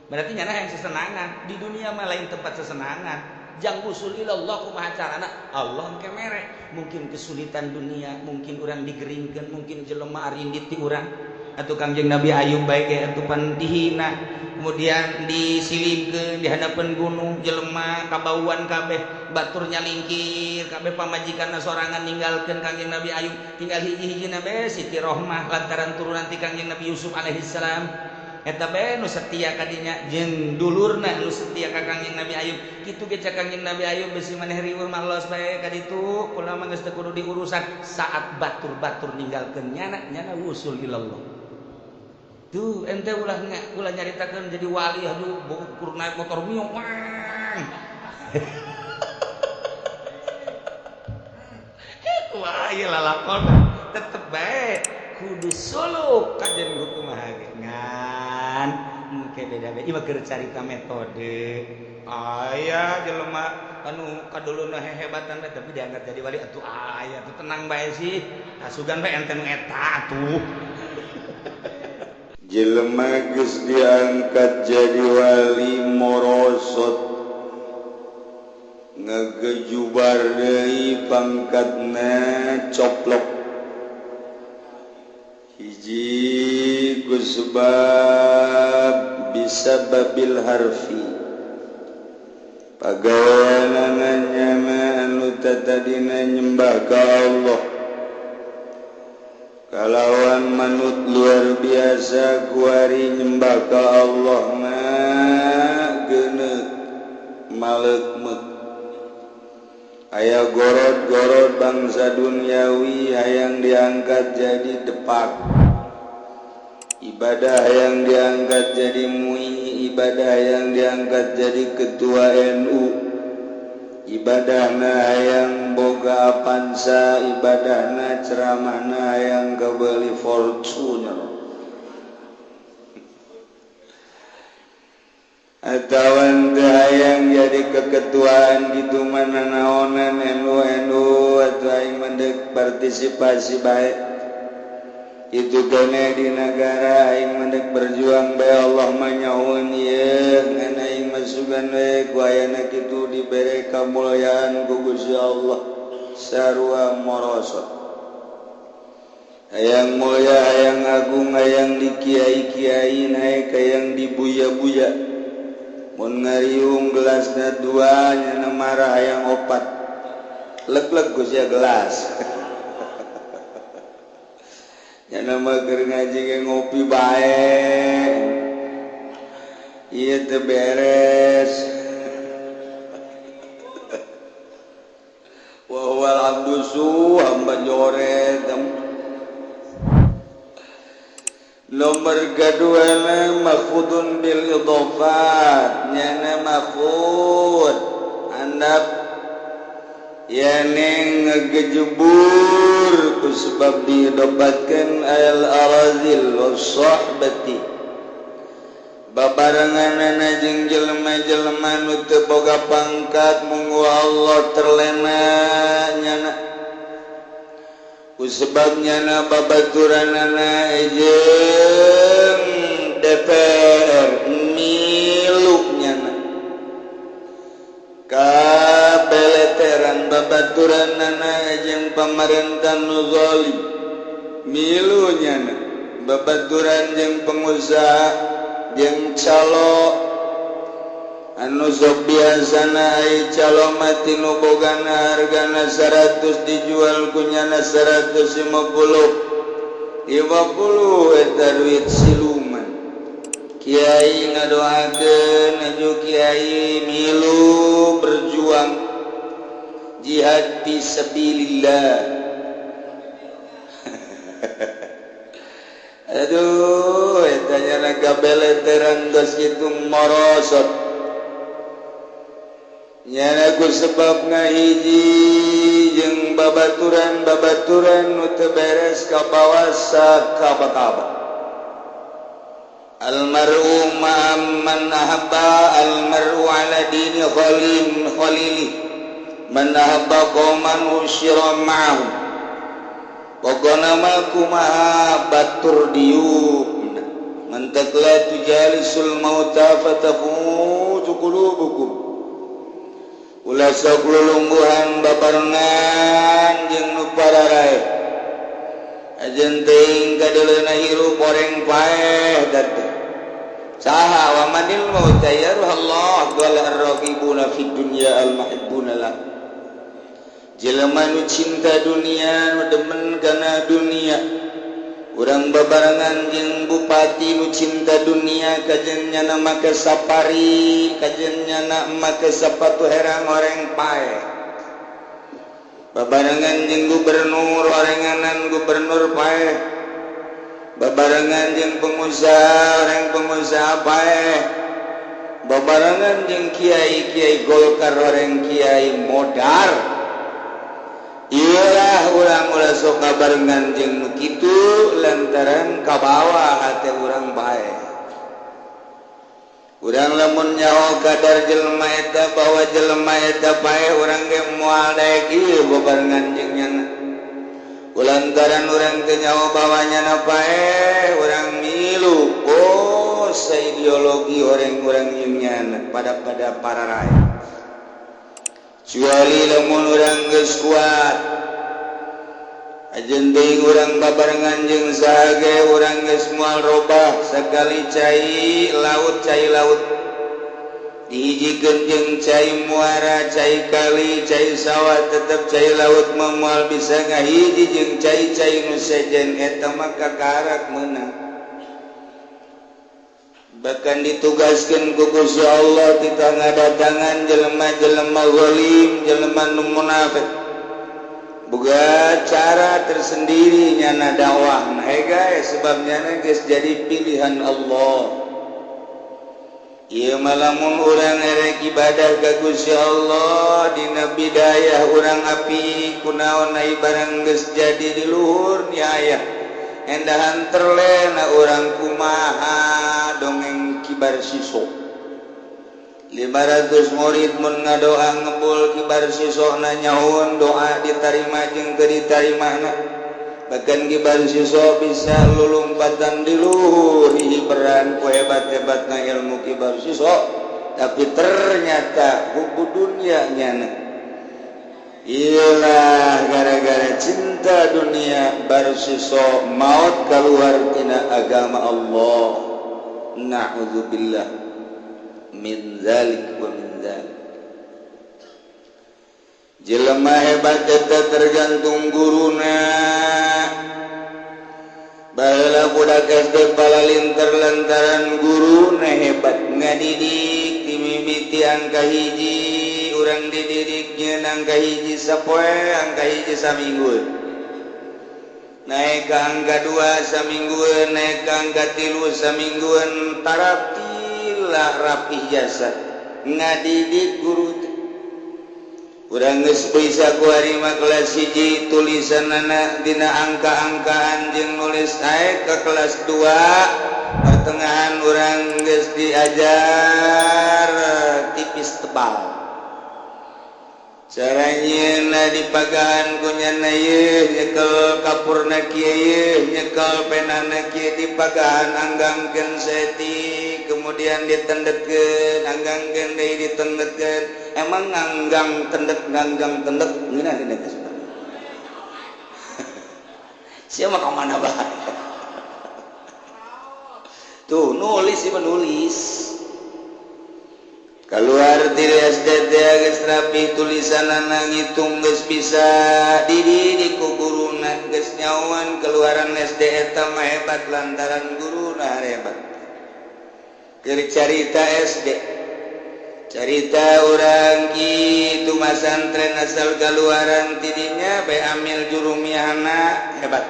Berarti nyana yang sesenangan di dunia mah lain tempat sesenangan. Jang usul ilallah kumaha carana? Allah engke mere. Mungkin kesulitan dunia, mungkin urang digeringkeun, mungkin jelema arindit ti urang. Atuh Kangjeng Nabi Ayub bae ge atuh pan dihina, kemudian disilibkeun di hadapan gunung, jelema kabauan kabeh, batur nyalingkir kabeh pamajikanna sorangan ninggalkeun Kangjeng Nabi Ayub, tinggal hiji-hijina bae Siti Rohmah lantaran turunan ti Kangjeng Nabi Yusuf alaihissalam. Eta bae nu setia kadinya jeung dulurna nu setia ka Kangjeng Nabi Ayub. Kitu ge cak Kangjeng Nabi Ayub besi maneh riweuh mah los bae ka ditu, kula mah geus teu kudu diurusan. Saat batur-batur ninggalkeun nyana, nyana wusul ilallah. Tuh ente ulah ulah nyaritakeun jadi wali aduh kur naik motor mio wang. Wah ieu lalakon tetep bae kudu suluk kajen kumaha ge ngan engke beda-beda ieu mah keur carita metode. Aya jelema anu kaduluna hehebatan bae tapi diangkat jadi wali atuh aya atuh tenang bae sih. Asugan bae ente nu eta atuh. Jelema geus diangkat jadi wali morosot Ngegejubar deui pangkatna coplok. Hiji ku sebab bisa babil harfi pagaweanana mah anu tatadina nyembah ka Allah kalawan manut luar biasa kuari nyembah ka Allah mah geuneuh maleukmeuk aya gorot-gorot bangsa duniawi hayang diangkat jadi depak ibadah yang diangkat jadi MUI, ibadah yang diangkat jadi ketua NU, ibadahna hayang boga Avanza, ibadahna ceramahna hayang kebeli Fortuner atawan teh hayang jadi keketuaan gitu mana naonan NU NU atau aing mendek partisipasi baik itu kene di negara aing mendek berjuang bae Allah mah nyahoeun ieu ngan aing masukan we ku ayana kitu dibere kamulyaan ku Gusti Allah sarua morosot hayang mulya hayang agung hayang di kiai-kiai naik hayang di buya-buya mun ngariung gelasna dua nyana marah hayang opat leg-leg Gusti gelas nyana mah keur ngaji ge ngopi bae ieu teu beres wa huwal abdu su hamba joret. Nomor kedua makhudun bil idhafat nyana makhud andap yani ngegejebur ku sebab didobatkeun al arazil wasahbati babarenganana jeung jelema-jelema nu teu boga pangkat munggu Allah terlena nyana ku sebab nyana babaturanana jeung DPR milu nyana kabeleteran babaturanana jeung pamarentah nu zalim milu nyana babaturan jeung pengusaha jeung calo anu sok biasana ai calo mati nu bogana hargana 100 dijual ku nyana 150 50 eta duit siluman. Kiai ngadoakeun aju kiai milu berjuang jihad fi sabilillah. Aduh eta nyana gabeleteran geus kitu morosot nyana ku sebab ngahiji jeung babaturan-babaturan nu teu beres ka bawasa kaba-kaba. Almaru ma'amman ahabba almaru ala dini khalil khalili man ahabba qauman usyira ma'ahu. Pokona mah kumaha batur diuk mantak la tujalisul mauta fatafutu qulubukum ulah sok lulungguhan babarengan jeung nu pararae ajen teuing kadeuleuna hirup goreng paeh dateh saha wa manil mauta ya Allah wal arraqibuna fid dunya al mahibbuna la jelema nu cinta dunia nu demen kana dunia urang babarengan jeung bupati nu cinta dunia kajen nyana make safari kajen nyana make sapatu herang oreng paeh babarengan jeung gubernur orenganan gubernur paeh babarengan jeung pengusaha oreng pengusaha paeh babarengan jeung kiai-kiai Golkar oreng kiai modar. Iyalah urang ulah sok ngabarengan jeung nu kitu lantaran kabawa hate urang bae. Urang lamun nyaho kadar jelema eta bahwa jelema eta bae urang ge moal daek ieu babarengan jeung nyana. Kulantaran urang teu nyaho bahwa nyana bae urang milu oh saideologi orang-orang jeung nyana pada para rakyat. Kecuali lamun urang geus kuat, ajen deui urang babarengan jeung saha ge urang geus moal robah. Sakali cai laut, cai laut dihijikeun jeung cai muara, cai kali, cai sawah, tetep cai laut mah moal bisa ngahiji jeung cai-cai nu sejen. Eta mah kakarak meunang, bahkan ditugaskan ku Gusti Allah kita ngadatangan jelema-jelema zalim, jelema nu munafik, boga cara tersendiri nyana dakwah. Nah guys, sebabnya geus jadi pilihan Allah. Ieu mah lamun urang erek ibadah ka Gusti Allah dina bidayah urang api, kunaon ai barang geus jadi di luhur ni aya endahan terlena urang kumaha. Dongeng Kibar Siso, 500 murid mun ngadoa ngebul, Kibar Siso nanyaun doa ditarima jeung teu ditarimana. Bahkan Kibar Siso bisa lulumpatan di luhur, hiberan ku hebat-hebatna ilmu Kibar Siso, tapi ternyata hubu dunia nyana. Iyalah, gara-gara cinta dunia Barsiso maut keluar tina agama Allah. Na'udzubillah min zalik wa min zalik. Jelema hebat eta tergantung guruna. Baheula budak SD palalinter lantaran guruna hebat ngadidik. Dimimiti angka hiji, urang dididiknya angka hiji sapoe, angka hiji saminggu, naik ke angka dua samingguan, naik ke angka tilu samingguan, taratilah rapih jasa ngadidik guru teh. Urang geus bisa kuari mah kelas hiji tulisanana dina angka-angkaan jeung nulis, naik ke kelas 2 pertengahan urang geus diajar tipis tebal. Caranya dipagahan ku nyana, yeuh nyekel kapurna kieu, yeuh nyekel penana kieu, dipagahan anggangkeun saeutik, kemudian ditendetkeun, anggangkeun deui, ditendetkeun. Emang nganggang tendet, nganggang tendet ngeunah dina geus sia mah ka mana bae tuh nulis sih, menulis keluar dari SD geus rapi tulisanana, ngitung geus bisa, dididik ku guruna geus nyawan. Keluaran SD eta mah hebat lantaran guruna hebat. Keur carita SD, carita urang kitu masantren, asal keluaran tidinya bae amil jurumiyahna hebat,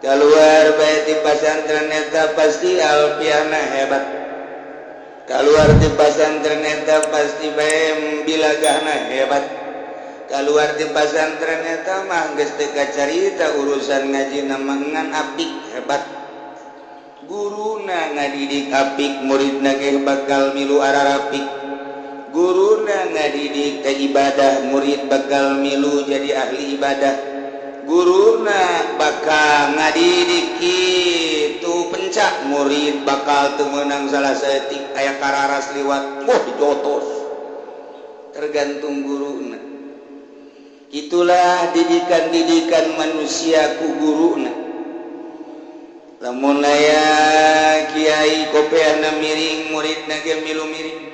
keluar bae di pasantren eta pasti alfiahna hebat, keluar di pasantren eta pasti bae bilagahna hebat, keluar di pasantren eta mah geus teu kacarita urusan ngaji ngan apik hebat. Guruna ngadidik apik, muridna ge bakal milu ararapik. Guruna ngadidik ke ibadah, murid bakal milu jadi ahli ibadah. Guruna bakal ngadidik itu pencak, murid bakal teu meunang salah saeutik. Aya kararas liwat, wah dijotos. Tergantung guruna. Itulah didikan-didikan manusia ku guruna. Lamun aya kiai kopeahna miring, muridna ge milu miring.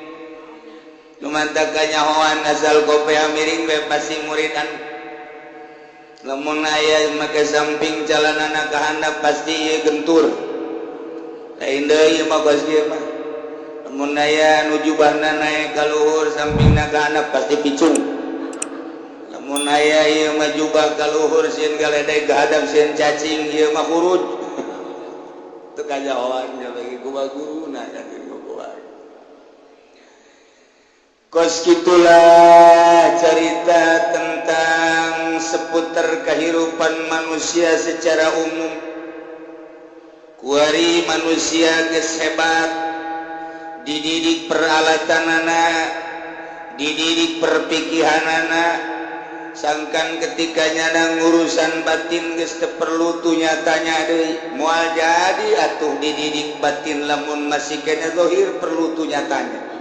Lumantak kanyahoan asal kopeah miring bae pasti muridan. Lamun aya make samping calanana ka handap pasti ieu gentur, lain deui mah kos kieu mah. Lamun aya nu jubahna naek ka luhur, sampingna ka handap, pasti picung. Lamun aya ieu mah jubah ka luhur, sieun galedeg ka hadap, sieun cacing, ieu mah hurud. Teu kanyahoan bagi kumaha guruna kan. Kos gitulah cerita tentang seputar kehidupan manusia secara umum. Kuari manusia geus hebat, dididik peralatanana, dididik perpikiranana, sangkan ketika nyana urusan batin geus teu perlu tu nyatanya deui. Moal jadi atuh dididik batin lamun masih kena zahir perlu tu nyatanya.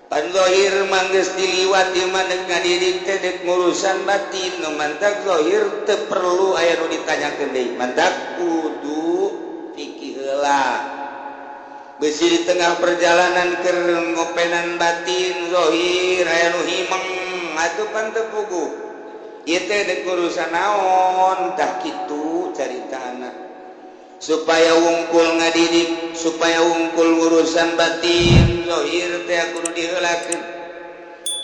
Pan zahir mah geus diliwat ieu mah deuk ngadidik teh deuk ngurusan batin. Nu mantak zahir teu perlu aya nu ditanyakeun deui, mantak kudu fikih heula. Bisi di tengah perjalanan keur ngopenan batin, zahir aya nu himeng atuh pan teu puguh. Ieu teh deuk urusan naon? Tah kitu caritana. Supaya wungkul ngadidik, supaya wungkul urusan batin, zahir teh kudu diheulakeun.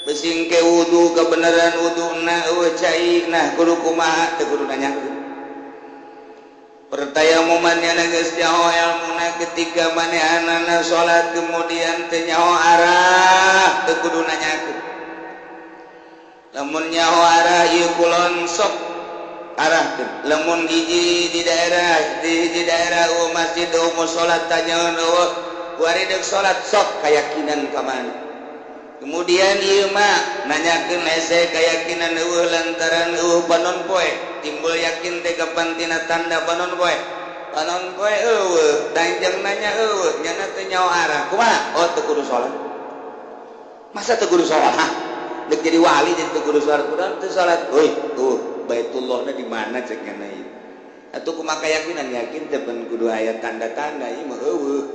Bisi engke wudu kebenaran wuduna eueuh cai, nah kudu kumaha? Teu kudu nanyakeun. Pertayamuman nya geus nyaho ilmuna, ketika manehanana salat kemudian teu nyaho arah, teu kudu nanyakeun. Lamun nyaho arah ieu kulon, sok arahkeun. Lamun hiji di daerah, di hiji daerah eueuh masjid, eueuh musala, tanyaeun eueuh, kuari deuk salat sok keyakinan ka mana. Kemudian ieu mah nanyakeun hese, keyakinan eueuh lantaran eueuh panon poe. Timbul yakin teh kapan tina tanda panon poe. Panon poe eueuh, danjang nanya eueuh, nyana teu nyaho arah, kumaha? Oh, teu kudu salat. Masa teu kudu salat? Hah, deuk jadi wali jadi teu kudu salat? Kudu teu salat. Euy, tuh Baitullahna di mana cek nyana ieu? Atuh kumaha keyakinan? Yakin teh pan kudu aya tanda-tanda, ieu mah eueuh.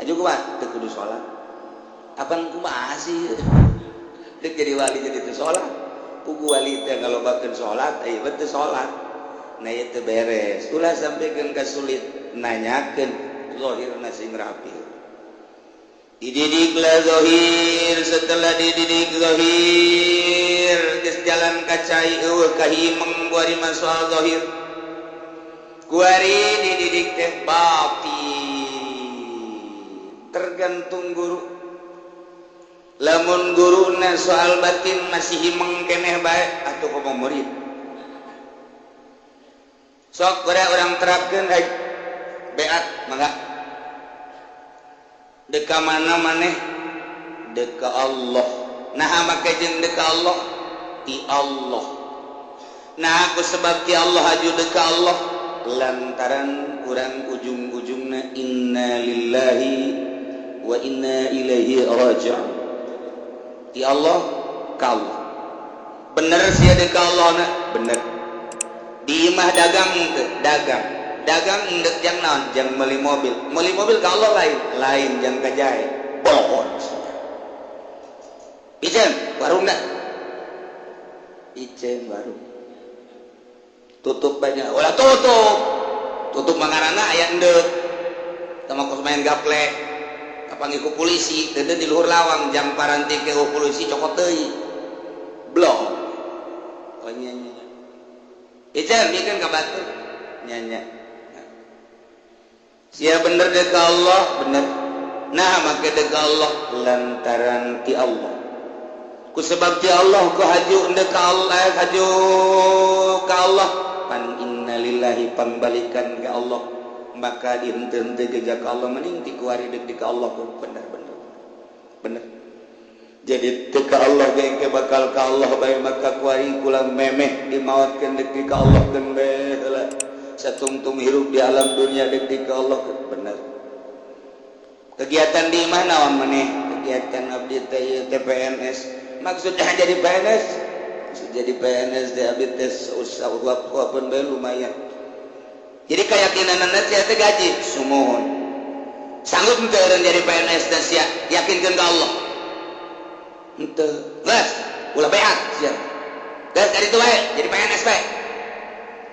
Aju kumaha? Teu kudu salat. Apan kumaha sih? Deuk jadi wali jadi teu salat? Pugu wali teh ngalobakeun salat, ieu mah teu salat. Nah, ieu teu beres. Ulah sampikeun ka sulit nanyakeun, zahirna sing rapi. Dididiklah zahir, setelah dididik zahir geus jalan ka cai, eueuh kahimeng kuari mah soal zahir. Kuari dididik teh batin. Tergantung guru. Lamun guruna soal batin masih himeng keneh bae, atuh komo murid. Sok ora urang terapkeun, beat mangga. Deka mana maneh? Deka Allah. Nah, make jeung deka Allah ti Allah. Nah, aku sebab ti Allah aju deka Allah lantaran kurang ujung-ujungna inna lillahi wa inna ilaihi raji'un. Ti Allah ka Allah. Bener sia deka Allah na? Bener. Di imah dagang teu? Dagang. Dagang endek jang naon? Jang meuli mobil. Meuli mobil ka Allah lain? Lain, jang ka jahe. Bohong. Ijen warung dah. Ijen warung tutup banyak. Ulah tutup. Tutup mangarana aya endek sama kos main gaple kapanggih ku polisi deudeuh di luhur lawang jang paranti ke polisi cokot deui blok. Oh, nya nya. Ijen bikin ka batur nya nya. Sia bener dek ka Allah? Bener. Nah, make dek ka Allah lantaran ti Allah. Ku sebab ti Allah ku haju endek ka Allah, haju ka Allah, pan innalillahi, pambalikan ke Allah, maka dihenteu-henteu jejak ka Allah, mending ti kuari deuk di ka Allah. Bener bener bener. Jadi teu ka Allah ge engke bakal ka Allah bae, maka kuari kula memeh dimaotkeun deuk di ka Allah keun bae heula. Satungtung hirup di alam dunia deuk di ka Allah. Bener. Kegiatan di mana naon maneh? Kegiatan abdi teh ieu teh PNS. Maksudnya jadi PNS? Maksud jadi PNS teh abdi teh usaha uap-uapeun bae lumayan. Jadi keyakinan sia teh gaji sumuhun. Sanggup henteu eureun jadi PNS dan sia yakinkeun ka Allah? Henteu. Geus, ulah beat sia. Geus dari itu bae jadi PNS bae.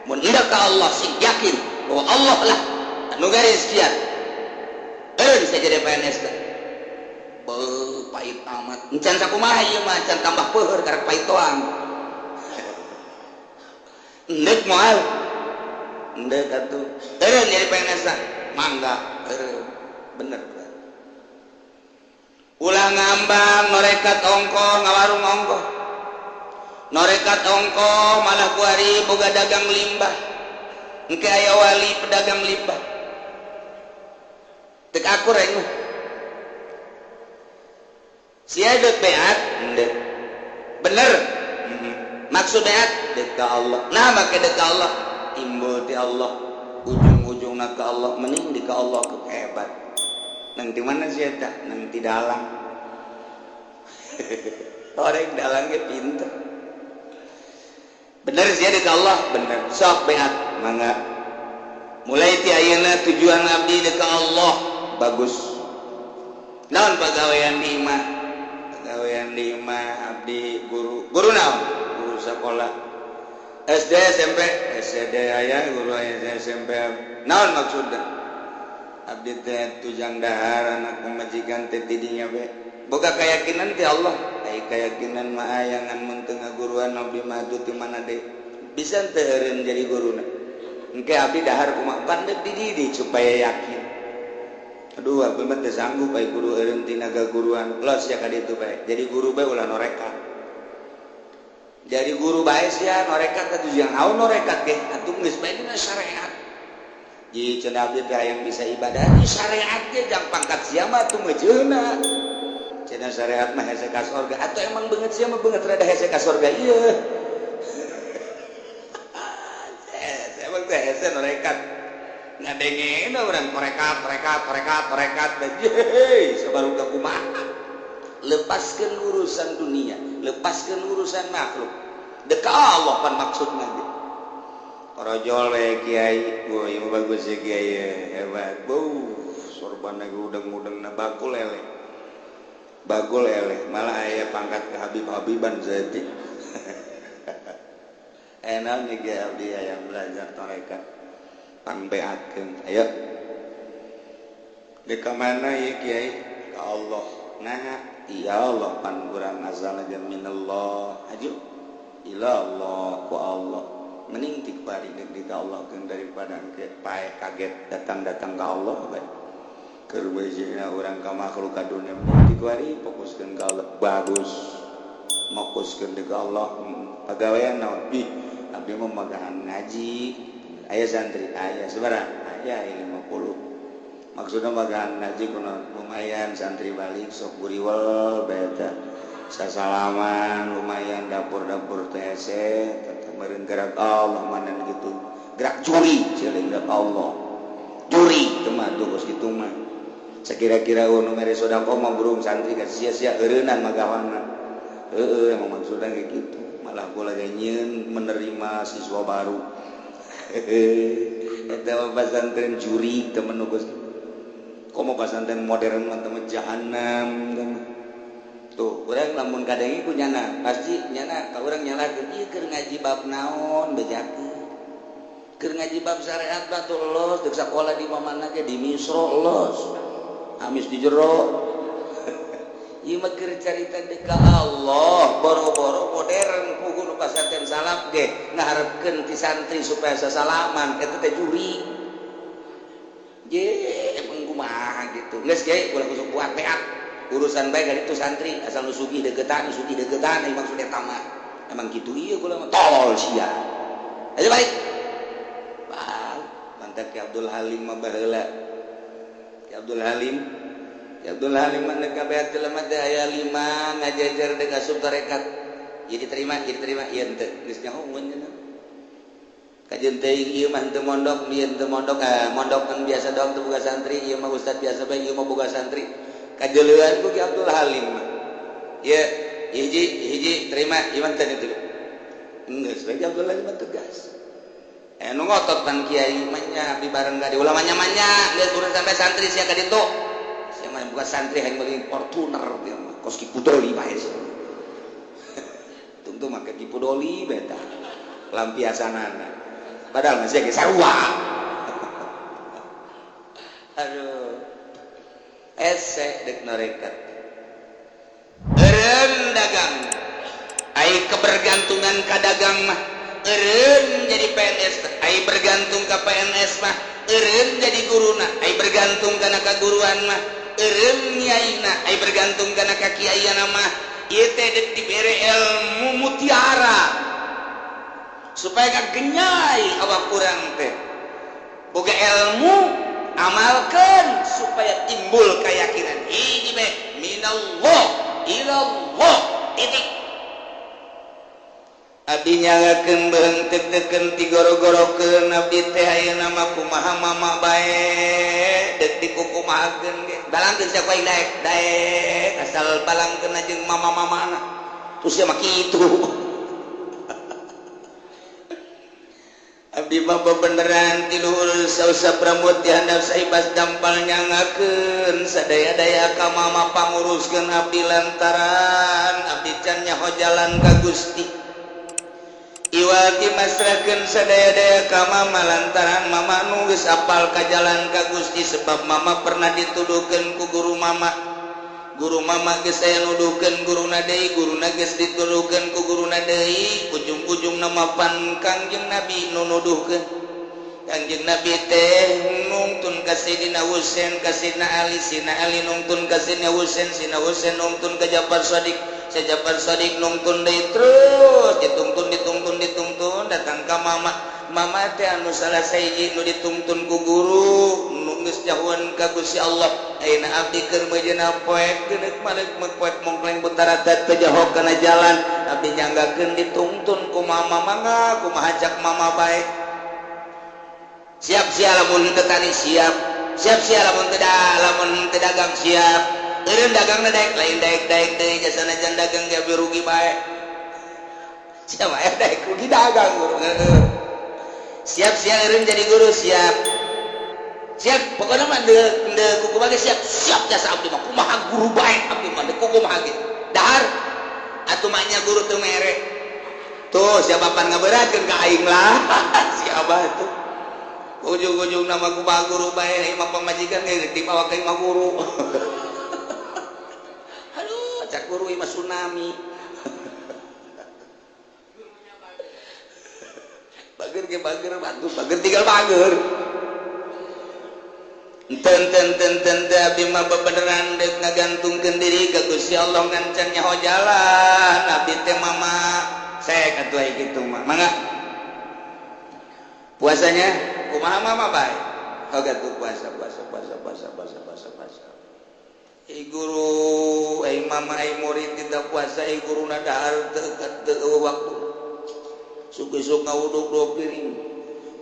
Mun hendak ka Allah sing yakin bahwa Allah lah anu garis sia. Eureun sia jadi PNS teh. Beuh, pahit amat. Encan sakumaha ieu mah, encan tambah peuheur karek pahit toang. Endek moal? Endek atuh. Eureun jadi PNS teh? Mangga, eureun. Bener. Ulah ngambang norekat ongkoh ngawarung ongkoh. Norekat ongkoh malah kuari boga dagang limbah. Engke aya wali pedagang limbah. Tek akur aing mah. Sia deuk beat? Endek. Bener. Maksud beat deuk ka Allah. Nah, make deuk ka Allah timbul ti Allah, ujung-ujungna ka Allah, mending di ka Allah ke hebat. Nang di mana sih eta? Nang di dalam. Orang dalangnya pinter. Bener sih ada Allah, bener. Sok beat, mangga. Mulai ti ayeuna tujuan abdi ka Allah. Bagus. Naon pagawean di imah? Pagawean di imah abdi guru. Guru naon? Guru sekolah. SD, SMP, SD aya guru aya SMP. Naon maksudna? Abdi teh tujang dahar, anak pamajikan teh tidinya be. Boga keyakinan ti Allah. Ai keyakinan mah aya, ngan mun teu ngaguruan abdi mah ti mana deui? Bisa teu eureun jadi guruna? Engke abdi dahar kumaha? Pan deuk dididik supaya yakin. Aduh, abdi mah teu sanggup bae kudu eureun tina gaguruan. Los ya ka ditu bae. Jadi guru bae, ulah norekat. Jadi guru bae sia norekat atuh, jeung naon norekat ge? Atuh geus bae dina syariat. Ji cenah abdi teh hayang bisa ibadah di syariat ge, jang pangkat sia mah atuh meujeuna. Cenah syariat mah hese ka sorga. Atau emang beungeut sia mah beungeut rada hese ka sorga ieu. Emang teh hese norekat. Ngadengin urang torekat, torekat, torekat, torekat, yeay, sabaru ka kumaha. Lepaskan urusan dunia, lepaskan urusan makhluk. Deka Allah pan maksudna ge. Korojol we kiai, wah ieu bagus ya kiai, hebat. Beuh, sorban lagi udeng-udeng na bakul eleh. Bagul eleh, malah aya pangkat ke Habib-habiban saeutik. Enak nih ge abdi yang belajar tarekat. Pangbeatkeun. Ayo. Deka mana ya kiai? Ka Allah. Nah, iya Allah pan urang asal aja minallah. Aju. Ila Allah ku Allah. Mending tik bari deuk di ka Allah keun daripada engke pae kaget datang-datang ka Allah bae. Keur beujina urang ka makhluk ka dunya, mending tik bari fokuskeun ka Allah. Bagus. Fokuskeun ka Allah. Pagawean naon? Ih, abdi mah magahan ngaji. Aya santri, aya sabaraha? Aya 50. Maksudnya magahan ngaji kuno lumayan santri balik sok guriwel bae teh. Sasalaman lumayan, dapur-dapur teh hese tetep meureun gerak Allah mana gitu. Gerak juri, ciling gerak Allah. Juri teu mah tuh geus kitu mah. Sakira-kira nu mere sedekah mah burung santri ka sia-sia eureunnan magawana. Heeh, emang maksudnya kayak gitu. Malah gua lagi nyieun menerima siswa baru. Eta mah pesantren juri temen nu geus. Komo pesantren modern mah temen jahanam temen. Tuh, urang lamun kadenge ku nyana, pasti nyana ka urang nyalahkeun, ieu keur ngaji bab naon bejakeun. Keur ngaji bab syariat mah tuh los, deuk sakola di mana ge, di Misro los. Amis di jero. Ieu mah keur carita deuk ka Allah, boro-boro modern puguh nu pasantren salaf ge ngaharepkeun ti santri supaya sasalaman, eta teh juri. Je, emang kumaha gitu. Geus kiai ulah kusuk buat beat. Urusan baik dari itu santri asal nu sugih deukeutan, nu sugih deukeutan, emang maksudnya tamat. Emang gitu ieu kula mah tolol sia. Ayo balik. Bang, mantap Ki Abdul Halim mah baheula. Ki Abdul Halim. Ki Abdul Halim mah deuk kabeat jelema teh aya 5 ngajajar deuk asup tarekat. Ieu diterima, ieu diterima, ieu henteu. Geus nyaho nya. Kajeun teuing ieu mah henteu mondok, ieu henteu mondok, mondok kan biasa doang teu boga santri, ieu mah ustad biasa bae, ieu mah boga santri. Kajeleuan ku Ki Abdul Halim mah. Ieu hiji, hiji terima, ieu mah teu diterima. Geus bae Ki Abdul Halim mah tegas. Nu ngotot pan kiai mah nya abdi bareng ka di ulah manya-manya, geus urus sampai santri sia ka ditu. Sia mah buka santri hayang meuli Fortuner dia mah, kos Ki Pudoli bae sia. Tungtu make Ki Pudoli bae tah. Lampiasanana. Padahal masih ge sarua. Aduh. Ese dek norekat. Eureun dagang. Ai kebergantungan ka dagang mah eureun jadi PNS, ai bergantung ka PNS mah eureun jadi guruna, ai bergantung kana kaguruan mah eureun nyaina, ai bergantung kana ka kiaiana mah ieu teh deuk dibere ilmu mutiara supaya kagenyai awak urang teh boga ilmu, amalkan supaya timbul keyakinan hiji bae, minallah ilallah titik. Abdi nyalakeun beung tek-teken tigoro-gorokeun abdi teh ayeuna mah kumaha mama bae deuk dikukumahakeun ge balangkeun sia ku aing daek daek asal balangkeun jeung mama-mamana terus sia mah kitu. Abdi mah bebeneran ti luhur sausap rambut di handap saibas dampal nyangakeun sadaya-daya ka mama panguruskeun abdi lantaran abdi can nyaho jalan ka Gusti. Iwati masrakeun sadaya-daya ka mama lantaran mama nu geus apal ka jalan ka Gusti sebab mama pernah dituduhkeun ku guru mama. Guru mama geus aya nuduhkeun guruna deui, guruna geus dituduhkeun ku guruna deui, ujung-ujung nama pan Kangjeng Nabi nu nuduhkeun. Kangjeng Nabi teh nungtun ka Sayyidina Husain, ka Sayyidina Ali, Sayyidina Ali nungtun ka Sayyidina Husain, Sayyidina Husain nungtun ka Ja'far Shadiq, Ja'far Shadiq nungtun deui terus ditungtun ditungtun ditungtun datang ka mama. Mama teh anu salah sahiji nu ditungtun ku guru nu geus jahuan ka Gusti Allah. Ayeuna abdi keur meujeuhna poek geuneuk maleuk poek mongkleng butarata teu jaho kana jalan abdi nyanggakeun ditungtun ku mama mangga kumaha cak mama bae. Siap sia lamun teu tani siap, siap sia lamun teu lamun teu dagang siap. Eureun dagang daek lain daek-daek deui jasana jan dagang ge rugi bae. Siapa daek rugi dagang guru. Siap sia eureun jadi guru siap. Siap pokona mah deuk deuk kuku bage siap siap jasa abdi mah kumaha guru bae abdi mah deuk kumaha ge. Dahar atuh mah nya guru teu mere. Tuh siapa pan ngaberatkeun ka aing lah. Siapa tuh. Ujung-ujung nama kumaha guru bae imah pamajikan ge dibawa ka imah guru. Aduh, cak guru imah tsunami. Bager ge bager bagus, bager tinggal bager. Enten ten ten ten abdi mah bebeneran deuk ngagantungkeun diri ka Gusti Allah ngan can nyaho jalan. Abdi teh mama sek atuh aya kitu mah. Mangga. Puasanya kumaha mama bae? Hoga tuh puasa puasa puasa puasa puasa puasa puasa. Ai guru, ai mama, ai murid tidak puasa, ai guruna dahar teu waktu. Suk-suk ngawuduk dua piring.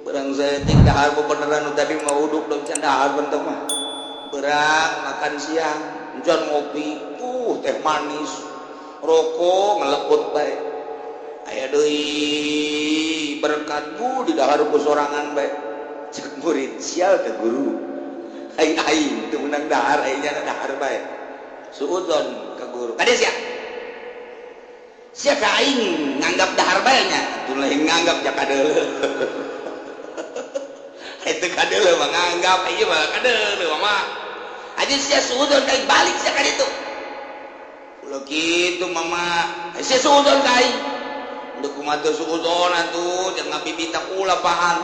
Berang saya ting dahar bebeneran tadi ngawuduk dong can dahar bentuk mah. Berang makan siang, encan ngopi, teh manis, rokok ngeleput bae. Aya deui berkat bu di dahar ku sorangan bae. Cek murid sial ke guru. Ai aing teu meunang dahar, ai nya dahar bae. Suudzon ka guru. Kade sia? Sia ka aing nganggap dahar bae nya. Atuh lain nganggap ja kadeuleu. Itu kadeuleu mah nganggap ieu mah kadeuleu mah. Aja sia suudzon ka balik sia ka ditu. Ulah kitu mama. Sia suudzon ka aing. Udah kumaha teu suudzon atuh jangan ngabibita kula pahan.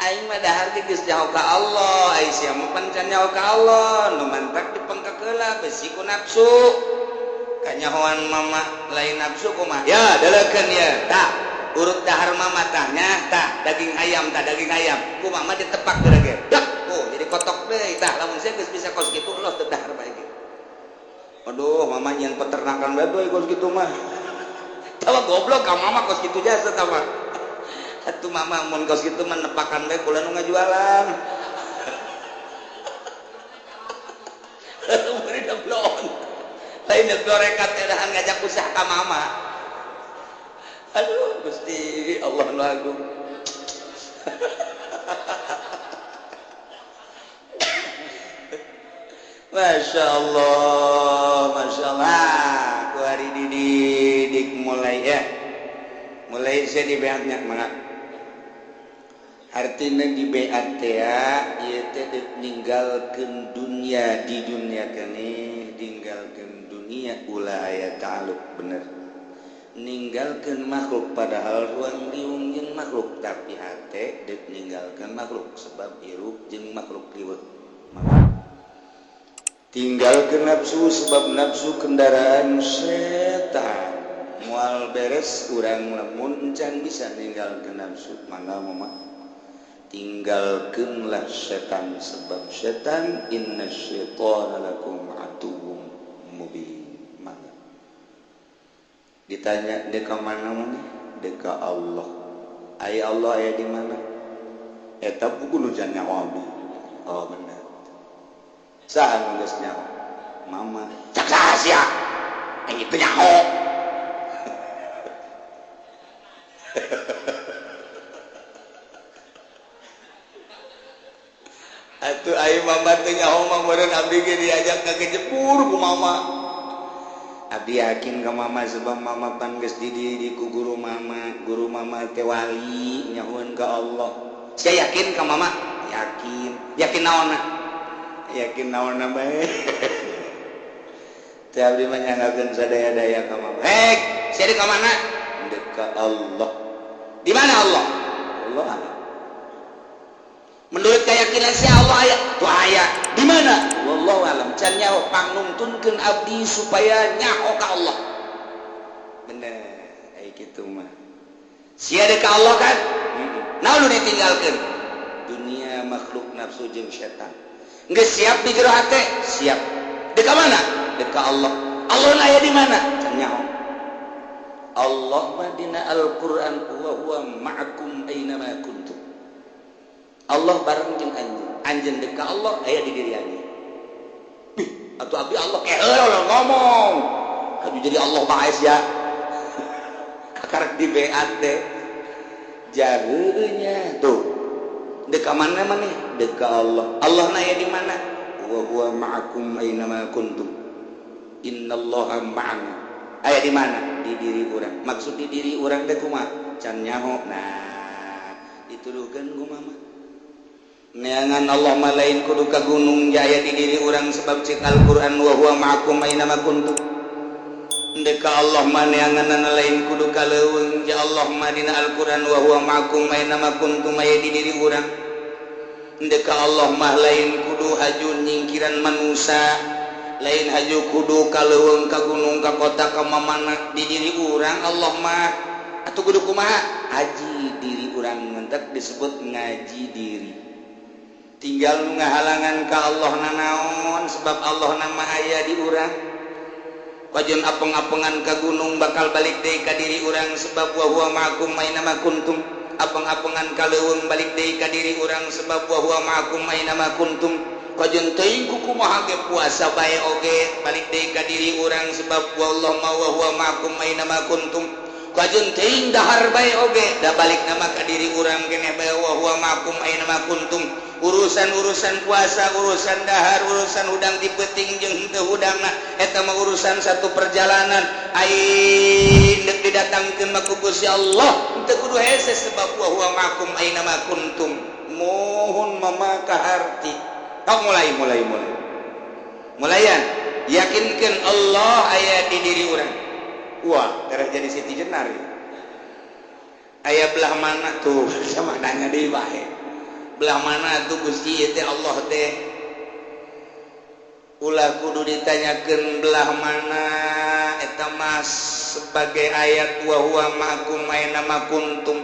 Aing mah dahar ge geus jauh ka Allah, ai sia mah pan can jauh ka Allah, nu mantak dipengkekeula besi ku nafsu. Kanyahoan mama lain nafsu kumaha? Ya, delekeun ya. Tah, urut dahar mama tah nya, tah daging ayam tah daging ayam. Ku mama ditepak geura ge. Dak, oh jadi kotok deui tah lamun sia geus bisa kos kitu los teu dahar bae ge. Aduh, mama nyian peternakan bae deui kos kitu mah. Tawa goblok ka mama kos kitu jasa tah mah. Atuh mama mun kos kitu mah nepakan bae kula nu ngajualan. Beri deblon. Lain deuk gorekat edahan ngajak usaha ka mama. Aduh Gusti Allah nu agung. Masya Allah, Masya Allah. Ku hari dididik mulai ya. Mulai saya dibeatnya mangga. Artinya di beat teh ieu teh deuk ninggalkeun dunia di dunia keneh, ninggalkeun dunia ulah aya ta'alluq bener. Ninggalkeun makhluk padahal ruang liung jeung makhluk tapi hate deuk ninggalkeun makhluk sebab hirup jeung makhluk liwet. Tinggalkeun nafsu sebab nafsu kendaraan setan. Moal beres urang lamun encan bisa ninggalkeun nafsu mangga mama. Tinggalkeunlah setan sebab setan inna syaitana lakum aduwwum mubin. Mangga. Ditanya, "Dek ka mana mana?" "Dek ka Allah." "Aya Allah aya di mana?" Eta buku nu nyaho abdi. Oh, bener. Saha nu geus nyaho? Mama. Cak saha sia? Aing itu nyaho. Atuh aing mama teh nyaho mah meureun abdi ge diajak ka kejepur ku mama. Abdi yakin ka mama sebab mama pan geus dididik ku guru mama, guru mama teh wali nyahoeun ka Allah. Sia yakin ka mama? Yakin. Yakin naonna? Yakin naonna bae. Teh abdi mah nyanggakeun sadaya-daya ka mama. Hek, sia di ka mana? Deuk ka Allah. Di mana Allah? Allah ada. Menurut keyakinan si Allah aya, tuh aya. Di mana? Wallahu alam. Can nyaho, pangnungtunkeun abdi supaya nyaho ka Allah. Bener, ai kitu mah. Sia deuk ka Allah kan? Naon nu ditinggalkeun? Dunia, makhluk, nafsu jeung setan. Geus siap di jero hate? Siap. Deuk ka mana? Deuk ka Allah. Allah aya di mana? Can nyaho. Allah mah dina Al-Qur'an wa huwa ma'akum aina ma kuntum. Allah bareng jeung anjeun. Anjeun deuk ka Allah aya di diri anjeun. Ih, atuh abdi Allah keheul ngomong. Aduh, jadi Allah bae sia. Kakarek di beat teh. Jaheunya tuh. Deuk ka mana maneh? Deuk ka Allah. Allah na aya di mana? Wa huwa ma'akum aina ma kuntum. Innallaha ma'ana. Aya di mana? Di diri urang. Maksud di diri urang teh kumaha? Can nyaho. Nah, dituduhkeun ku mama. Neangan Allah mah lain kudu ka gunung, jaya di diri urang sebab cek Al-Qur'an wa huwa ma'akum aina ma kuntum. Deuk ka Allah mah neanganna lain kudu ka leuweung, ja Allah mah dina Al-Qur'an wa huwa ma'akum aina ma kuntum aya di diri urang. Deuk ka Allah mah lain kudu haju nyingkiran manusia, lain haju kudu ka leuweung, ka gunung, ka kota, ka mamana, di diri urang Allah mah. Atuh kudu kumaha? Aji diri urang, mentek disebut ngaji diri. Tinggal nu ngahalangan ka Allah nanaon, sebab Allah nama aya di urang. Kajeun apeng-apengan ka gunung bakal balik deui ka diri urang sebab wa huwa ma'akum aina ma kuntum. Apeng-apengan ka leuweung balik deui ka diri urang sebab wa huwa ma'akum aina ma kuntum. Kajeun teuing ku kumaha ge puasa bae oge balik deui ka diri urang sebab wallahu ma wa huwa ma'akum aina ma kuntum. Kajeun teuing dahar bae oge da balik nama ka diri urang keneh bae wa huwa ma'akum aina ma kuntum. Urusan-urusan puasa, urusan dahar, urusan hudang di peuting jeung henteu hudangna eta mah urusan satu perjalanan. Ai deuk didatangkeun mah ku Gusti Allah henteu kudu hese sebab wa huwa ma'akum aina ma kuntum. Mohon mama kaharti. Kau mulai mulai mulai. Mulayan yakinkeun Allah aya di diri urang. Wah, tereh jadi Siti Jenar. Aya belah mana tuh? Sama nanya deui bae. Belah mana tuh Gusti teh Allah teh? Ulah kudu ditanyakeun belah mana, eta mah sebagai ayat wa huwa ma'akum aina ma kuntum.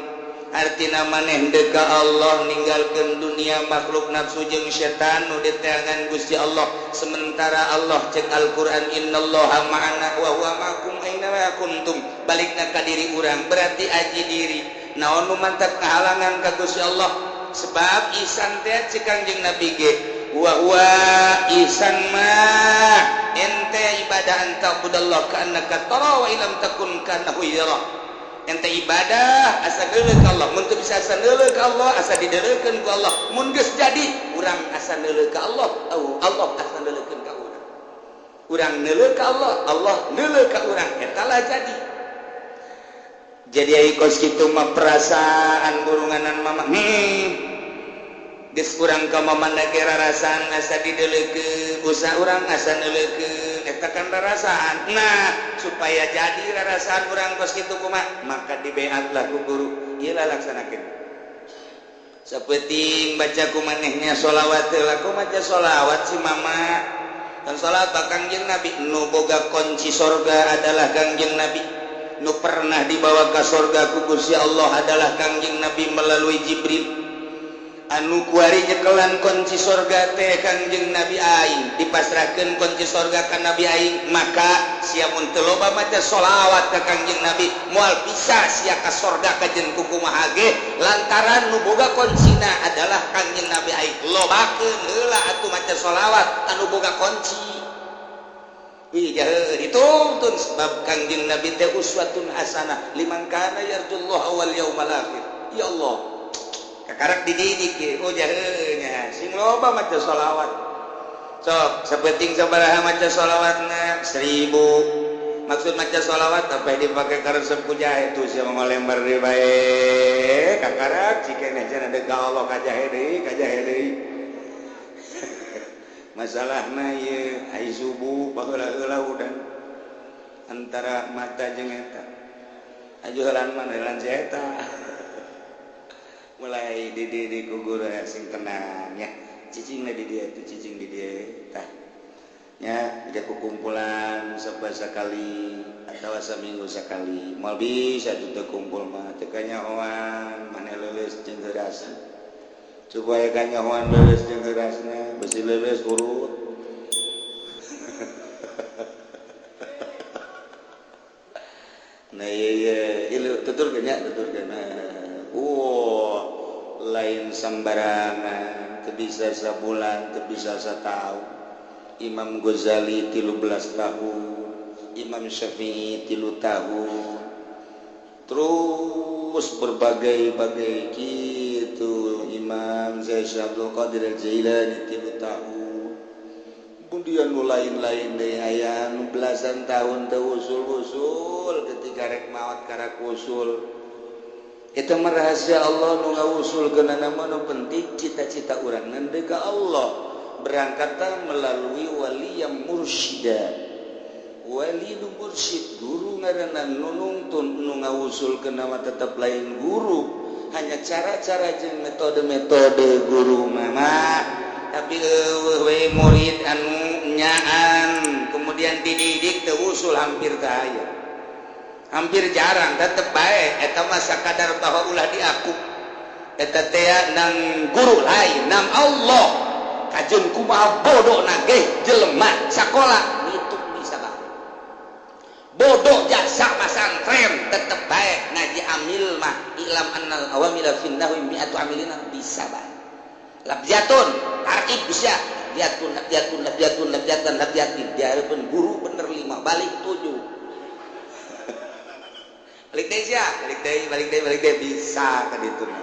Artina maneh deuk ka Allah ninggalkeun dunia, makhluk, nafsu jeung setan nu diteangan Gusti Allah. Sementara Allah cek Al-Qur'an innallaha ma'ana wa huwa ma'akum aina ma kuntum, balikna ka diri urang berarti aji diri. Naon nu mantak ngahalangan ka Gusti Allah? Sebab ihsan teh cek Kangjeng Nabi ge wa huwa ihsan mah ente ibadah anta budallah ka annaka tara wa illam takun kanahu yara. Ente ibadah asa deuleu ka Allah, mun teu bisa asa deuleu ka Allah, asa dideulekeun ku Allah. Mun geus jadi urang asa deuleu ka Allah, Allah asa deuleukeun ka urang. Urang neuleu ka Allah, Allah neuleu ka urang, eta lah jadi. Jadi ai kos kitu mah perasaan burunganan mama. Geus urang ka mama ge rarasaan asa dideulekeun, usaha urang asa neuleukeun, eta kan rarasaan. Nah, supaya jadi rarasaan urang kos kitu kumaha? Maka dibeatlah ku guru. Ieu lah laksanakeun. Sapenting baca ku manehnya sholawat heula, ku maca sholawat si mama. Dan sholawat ka Kangjeng Nabi, nu boga kunci sorga adalah Kangjeng Nabi. Nu pernah dibawa ke sorga ku Gusti Allah adalah Kangjeng Nabi melalui Jibril. Anu kuari nyekelan kunci sorga teh Kangjeng Nabi aing, dipasrahkeun kunci sorga ka Nabi aing, maka sia mun teu loba maca sholawat ka Kangjeng Nabi moal bisa sia ka sorga kajen kukumaha ge, lantaran nu boga kuncina adalah Kangjeng Nabi aing. Lobakeun heula atuh maca sholawat anu boga kunci. Wih, jahe dituntun sebab Kangjeng Nabi teh uswatun hasanah liman kana yarjullaha wal yaumal akhir. Ya Allah, kakarak dididik ye. Oh jahenya sing loba maca sholawat. Sok sapenting sabaraha maca sholawatna 1000. Maksud maca sholawat apa dipakai karesep ku jahe tuh sia ngolembar deui bae kakarak cikeneh cenah deuk ka Allah ka jahe deui ka jahe deui. Masalahna ieu ai subuh baheula-heula udan antara mata jeung eta aju heulan mah heulan si eta. Mulai dididik ku guru sing tenang ya, cicingna di dia itu cicing di dia tah nya dia kumpulan sebulan sekali atau seminggu sekali moal bisa teu kumpul mah teu kanyahoan maneh leuleus jeung heurasna supaya kanyahoan leuleus jeung heurasna besi leuleus urut. Nah ieu ieu tuturkeun nya tuturkeun. Lain sembarangan, teu bisa sabulan, teu bisa satahun. Imam Ghazali 13 tahun, Imam Syafi'i 3 tahun, terus berbagai-bagai gitu. Imam Syekh Abdul Qadir Al-Jailani 3 tahun, kemudian nu lain-lain deui aya nu belasan tahun teu usul-usul, ketika rek maot karak usul. Itu mah rahasia Allah nu ngawusulkeunana mah nu penting cita-cita urang nande ka Allah berangkatna melalui wali yang mursyida. Wali nu mursyid guru ngaranna nu nungtun nu ngawusulkeun mah tetep lain guru, hanya cara-cara jeung metode-metode guru mah. Tapi eueuh we murid anu nyaan kemudian dididik teu usul hampir teu aya. Hampir jarang, tetep bae eta mah sakadar bahwa ulah diaku eta teh nang guru lain nang Allah kajeun kumaha bodoh nage jelema sakola ngitung bisa bae bodoh jasa pasantren tetep bae ngaji amil mah ilam annal awamila finnahwi mi'atu amilina bisa bae labjatun tarkib bisa labjatun labjatun labjatun labjatan labjatin dihareupeun guru bener 5 balik 7 balik deui sia, balik deui bisa ka ditu mah.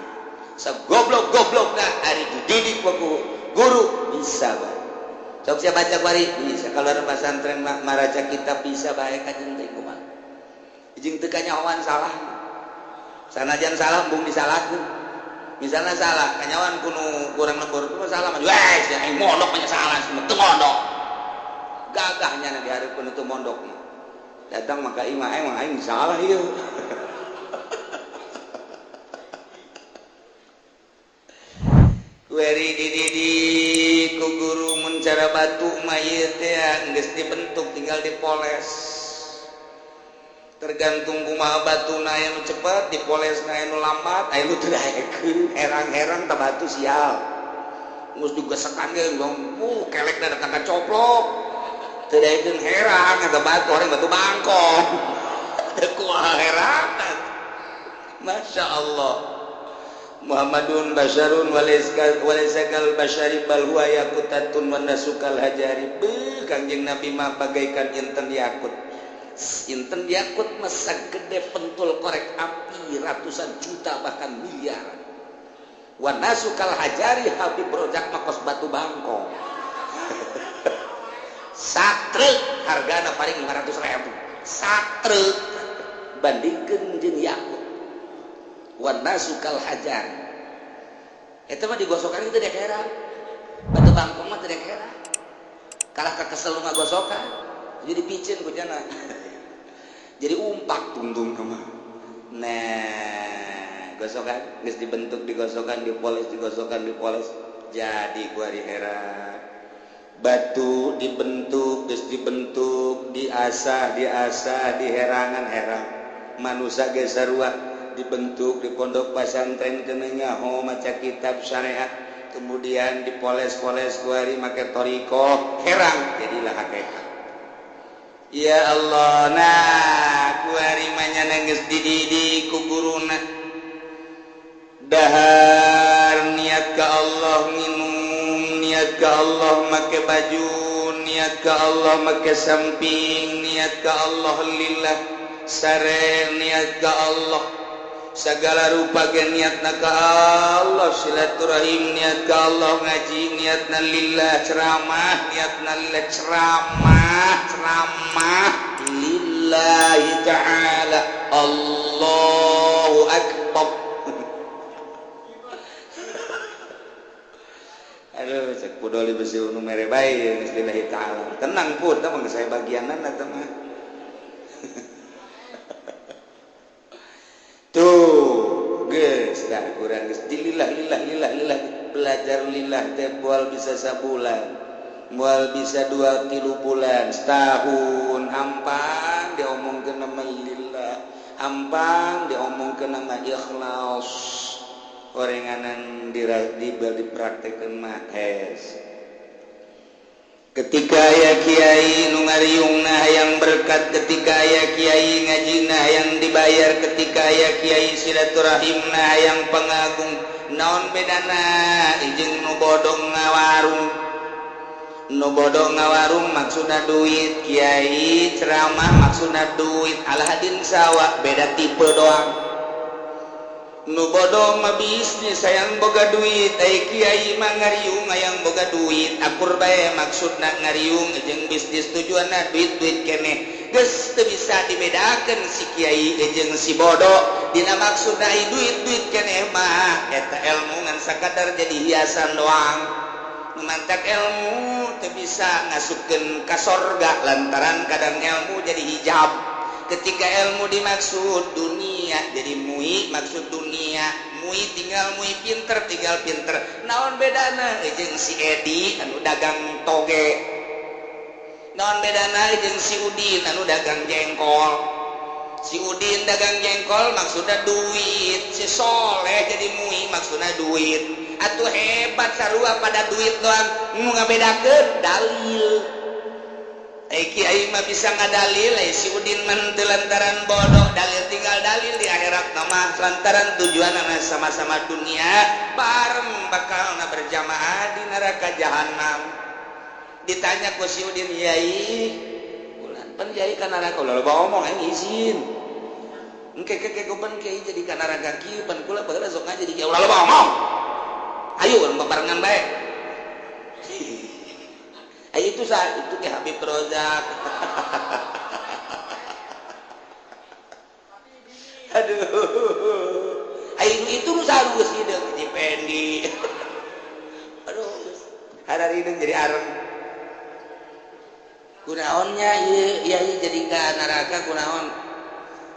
Sagoblok-goblokna ari dididik ku guru bisa bae. Sok sia baca kuari bisa kalau pasantren mah maraca kitab bisa bae kajen teh kumaha. Jeung teu kanyahoan salah. Sanajan salah embung disalahkeun. Misalnya salah, kanyahoan kuno kurang lembur kuno salah mah weh sia aing mondok mah salah sia teu mondok. Gagahnya di hareupeun teu mondok mah. Datang maka imah aing aing salah ieu. Kueri dididik ku guru mun cara batu mah ieu teh geus dibentuk tinggal dipoles. Tergantung kumaha batuna aya nu cepet dipolesna aya nu lambat aya nu teu daekeun herang-herang tah batu sial. Geus digesekan ge kelekna datang ka coplok. Teu daekeun herang eta batu orang batu bangkong. Teu kumaha herang. Masya Allah. Muhammadun basyarun walaysa kal basyari bal huwa yaqutatun wa nasukal hajari. Beuh Kangjeng Nabi mah bagaikan inten yakut. Inten yakut mah sagede pentul korek api ratusan juta bahkan miliaran. Wa nasukal hajari Habib Rojak mah kos batu bangkong. Satruk hargana paling 500.000. Satruk bandingkeun jeung yakut. Wa nasukal hajar. Eta mah digosokan itu dek herang. Batu bangkong mah teu dek herang. Kalah ka kesel nu ngagosokan. Jadi piceun ku jana. Jadi umpak tungtung mah. Nah, gosokan geus dibentuk digosokan dipoles digosokan dipoles jadi kuari herang. Batu dibentuk geus dibentuk diasah diasah diherangan herang. Manusia geus sarua Dibentuk di pondok pesantren, kena nyaho maca kitab syariat, kemudian dipoles-poles kuari make thoriqoh, herang jadilah hakikat. Ya Allah, nah kuari mah nyana geus dididik ku guruna, dahar niat ka Allah, minum niat ka Allah, make baju niat ka Allah, make samping niat ka Allah, lillah, sare niat ka Allah, segala rupa ge niatna ka Allah, silaturahim niat ka Allah, ngaji niatna lillah, ceramah niatna lillah, ceramah ceramah lillahi ta'ala. Allahu akbar. Aduh, cek pudoli besi nu mere bae geus lillahi ta'ala. Tenang pun, tah mah saya bagianan eta mah. Tuh, geus dah kurang geus dilillah lillah lillah lillah, belajar lillah teh moal bisa sabulan, moal bisa 2-3 bulan, setahun hampang diomongkeun nama lillah, hampang diomongkeun nama ikhlas. Orenganan dipraktekeun mah hes. Ketika aya kiai nu ngariungna hayang berkat, ketika aya kiai ngajina hayang dibayar, ketika aya kiai silaturahimna hayang pengagung, naon bedana jeung nu bodong ngawarung? Nu bodong ngawarung maksudna duit, kiai ceramah maksudna duit, alahadin sawa, beda tipe doang. Nu bodong mah bisnis hayang boga duit, ai kiai mah ngariung hayang boga duit, akur bae maksudna ngariung jeung bisnis tujuanna duit-duit keneh. Geus teu bisa dibedakeun si kiai jeung si bodoh dina maksudna ai duit-duit keneh mah eta ilmu ngan sakadar jadi hiasan doang. Nu mantak ilmu teu bisa ngasupkeun ka sorga lantaran kadang ilmu jadi hijab. Ketika ilmu dimaksud dunia jadi mui, maksud dunia mui, tinggal mui pinter, tinggal pinter. Naon bedana jeung si Edi anu dagang toge? Naon bedana jeung si Udin anu dagang jengkol? Si Udin dagang jengkol maksudna duit, si Soleh jadi mui maksudna duit. Atuh hebat sarua pada duit doang, nu ngabedakeun dalil. Kiai mah bisa ngadalil, si Udin mah teu lantaran bodoh, dalil tinggal dalil di akhirat mah lantaran tujuanna sama-sama dunia, bareng bakalna berjamaah di neraka jahanam. Ditanya ku si Udin, "Yai, ulah pan yai ka neraka ulah loba omong aing izin." Engke ke pan kiai jadi ka neraka kieu pan kula baheula sok ngaji di kiai ulah loba omong. Ayo urang babarengan bae. Ayo itu sah, itu ke Habib Rozak. Aduh. Ayo itu nu sarus hideung di Pendi. Aduh, harari hideung jadi areng. Kunaonnya ieu ieu jadi ka neraka kunaon?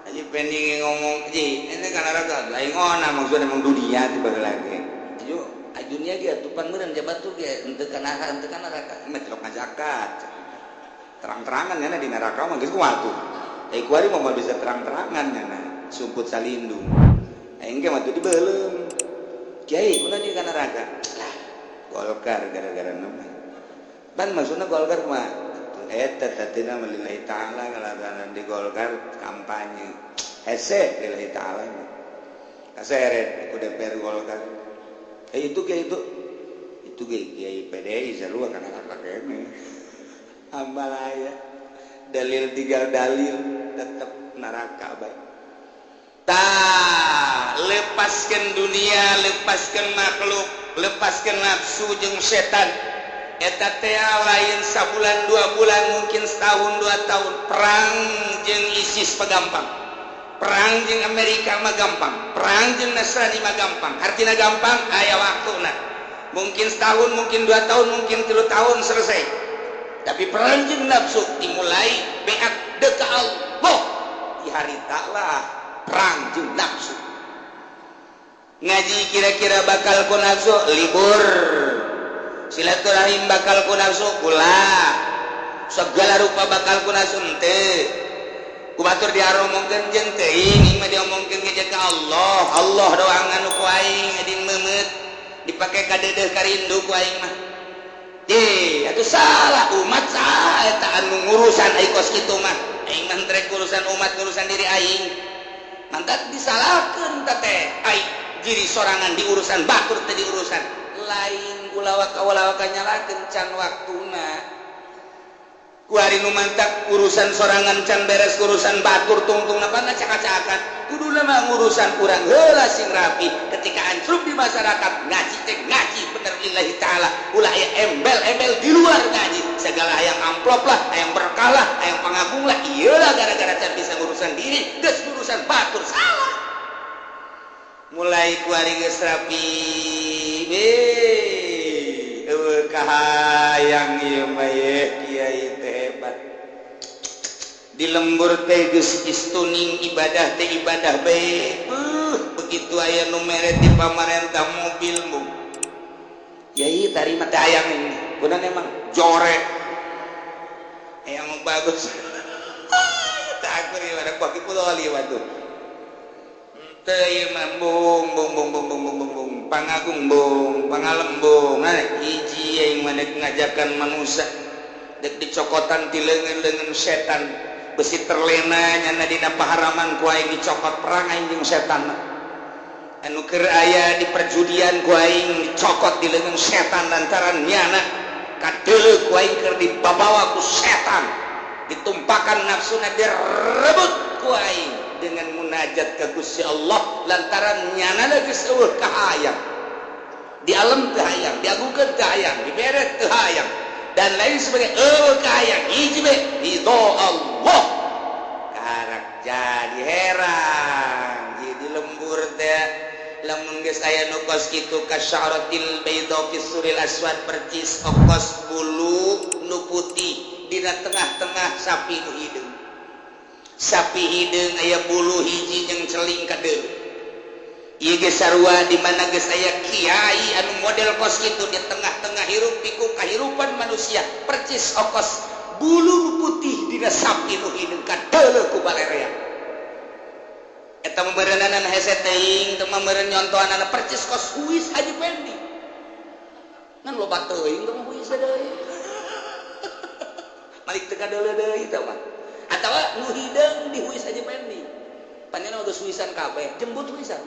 Haji Pendi ngomong, "Ji, ini ka neraka." Lain ngona maksudna emang dunia teh baheula ge. Ayo dunia ge atuh pan meureun jabat tuh ge henteu kana neraka mah celok ngazakat. Terang-terangan nyana di neraka mah geus kumaha tuh. Ai kuari mah bisa terang-terangan nyana, sumput salindung. Aing ge mah tuh dibeuleum. Kiai kunaon di kana neraka? Lah, Golkar gara-gara nama. Pan maksudna Golkar kumaha? Eta tatina mah lillahi ta'ala kalataran di Golkar kampanye. Hese lillahi ta'ala. Kaseret ku DPR Golkar. Itu kayak itu kiai PDI sarua kana neraka kene. Ambalaya dalil tinggal dalil tetep neraka bae. Tah, lepaskan dunia, lepaskan makhluk, lepaskan nafsu jeung setan. Eta teh lain sabulan 2 bulan, mungkin setahun 2 tahun. Perang jeung ISIS mah gampang. Perang jeung Amerika mah gampang, perang jeung Nasrani mah gampang. Artina gampang aya waktuna. Mungkin setahun, mungkin 2 tahun, mungkin 3 tahun selesai. Tapi perang jeung nafsu dimulai beak deka Allah. Di hari taklah perang jeung nafsu. Ngaji kira-kira bakal ku nafsu libur. Silaturahim bakal ku nafsu kula. Segala rupa bakal ku nafsu henteu. Ku batur diaromongkeun jeung teuing, mah diomongkeun ge ka Allah. Allah doang anu ku aing edin meumeut dipake kadeudeuh karindu ku aing mah. Eh, atuh salah umat saha eta anu ngurusan ai kos kitu mah. Aing mah rek urusan umat, urusan diri aing. Mantak disalahkeun teh ai diri sorangan di urusan batur teh diurusan. Lain ulawaka-ulawaka nyalakeun can waktuna. Kuari nu mantak urusan sorangan can beres, urusan batur tungtung apa ngacak-acakan. Kuduna mah ngurusan urang heula sing rapi. Ketika ancrub di masyarakat, ngaji teh ngaji bener lillahi ta'ala, ulah aya embel-embel di luar ngaji segala, hayang amplop lah, hayang berkah lah, hayang pangagung lah. Iyalah, gara-gara can bisa ngurusan diri geus ngurusan batur, salah. Mulai kuari geus rapi, eueuh kahayang ieu mah ye kiai teh hebat. Di lembur teh geus istuning ibadah teh ibadah bae. Begitu aya nu mere di pamarentah mobil mung yai tarima teh hayang ini kunan emang jorek yang bagus tak aku ieu ada bagi pulau tuh. Teu ieu mah bung bung bung bung bung bung bung bung pangagung bung pangalembung. Nah, hiji yang mana ngajakan manusia dek dicokotan ti leungeun-leungeun setan, besi terlena nyana dina paharaman ku aing dicokot, perang aing jeung setan. Anu keur aya di perjudian ku aing dicokot di leungeun setan lantaran nyana kadeuleu ku aing keur dibabawa ku setan, ditumpakan nafsuna, direbut ku aing dengan munajat ke Gusti Allah lantaran nyana geus eueuh kahayang, di alam teu hayang, diagungkeun teu hayang, dibere teu hayang, dan lain sebagainya. Eueuh kahayang hiji be, ridho Allah. Karak jadi heran jadi lembur teh lamun geus aya nu kos kitu, kasyaratil bayda fi suril aswad, percis okos bulu nu putih dina tengah-tengah sapi nu hideung. Sapi hideung aya bulu hiji jeung celing kadeul. Ieu ge sarua, di mana geus aya kiai anu model kos kitu di tengah-tengah hirup pikuk kahirupan manusia, percis okos bulu nu putih dina sapi nu hideung kadeuleu ku balerea. Eta meureunanan hese teuing teu mah meureun nyontohanana percis kos Huis Haji Pendi, ngan loba teuing teu mah huis deui malik teu kadeuleu deui teu mah, atawa nu hideung di Huis Haji Pendi panjenengan geus huisan kabeh jembut huisan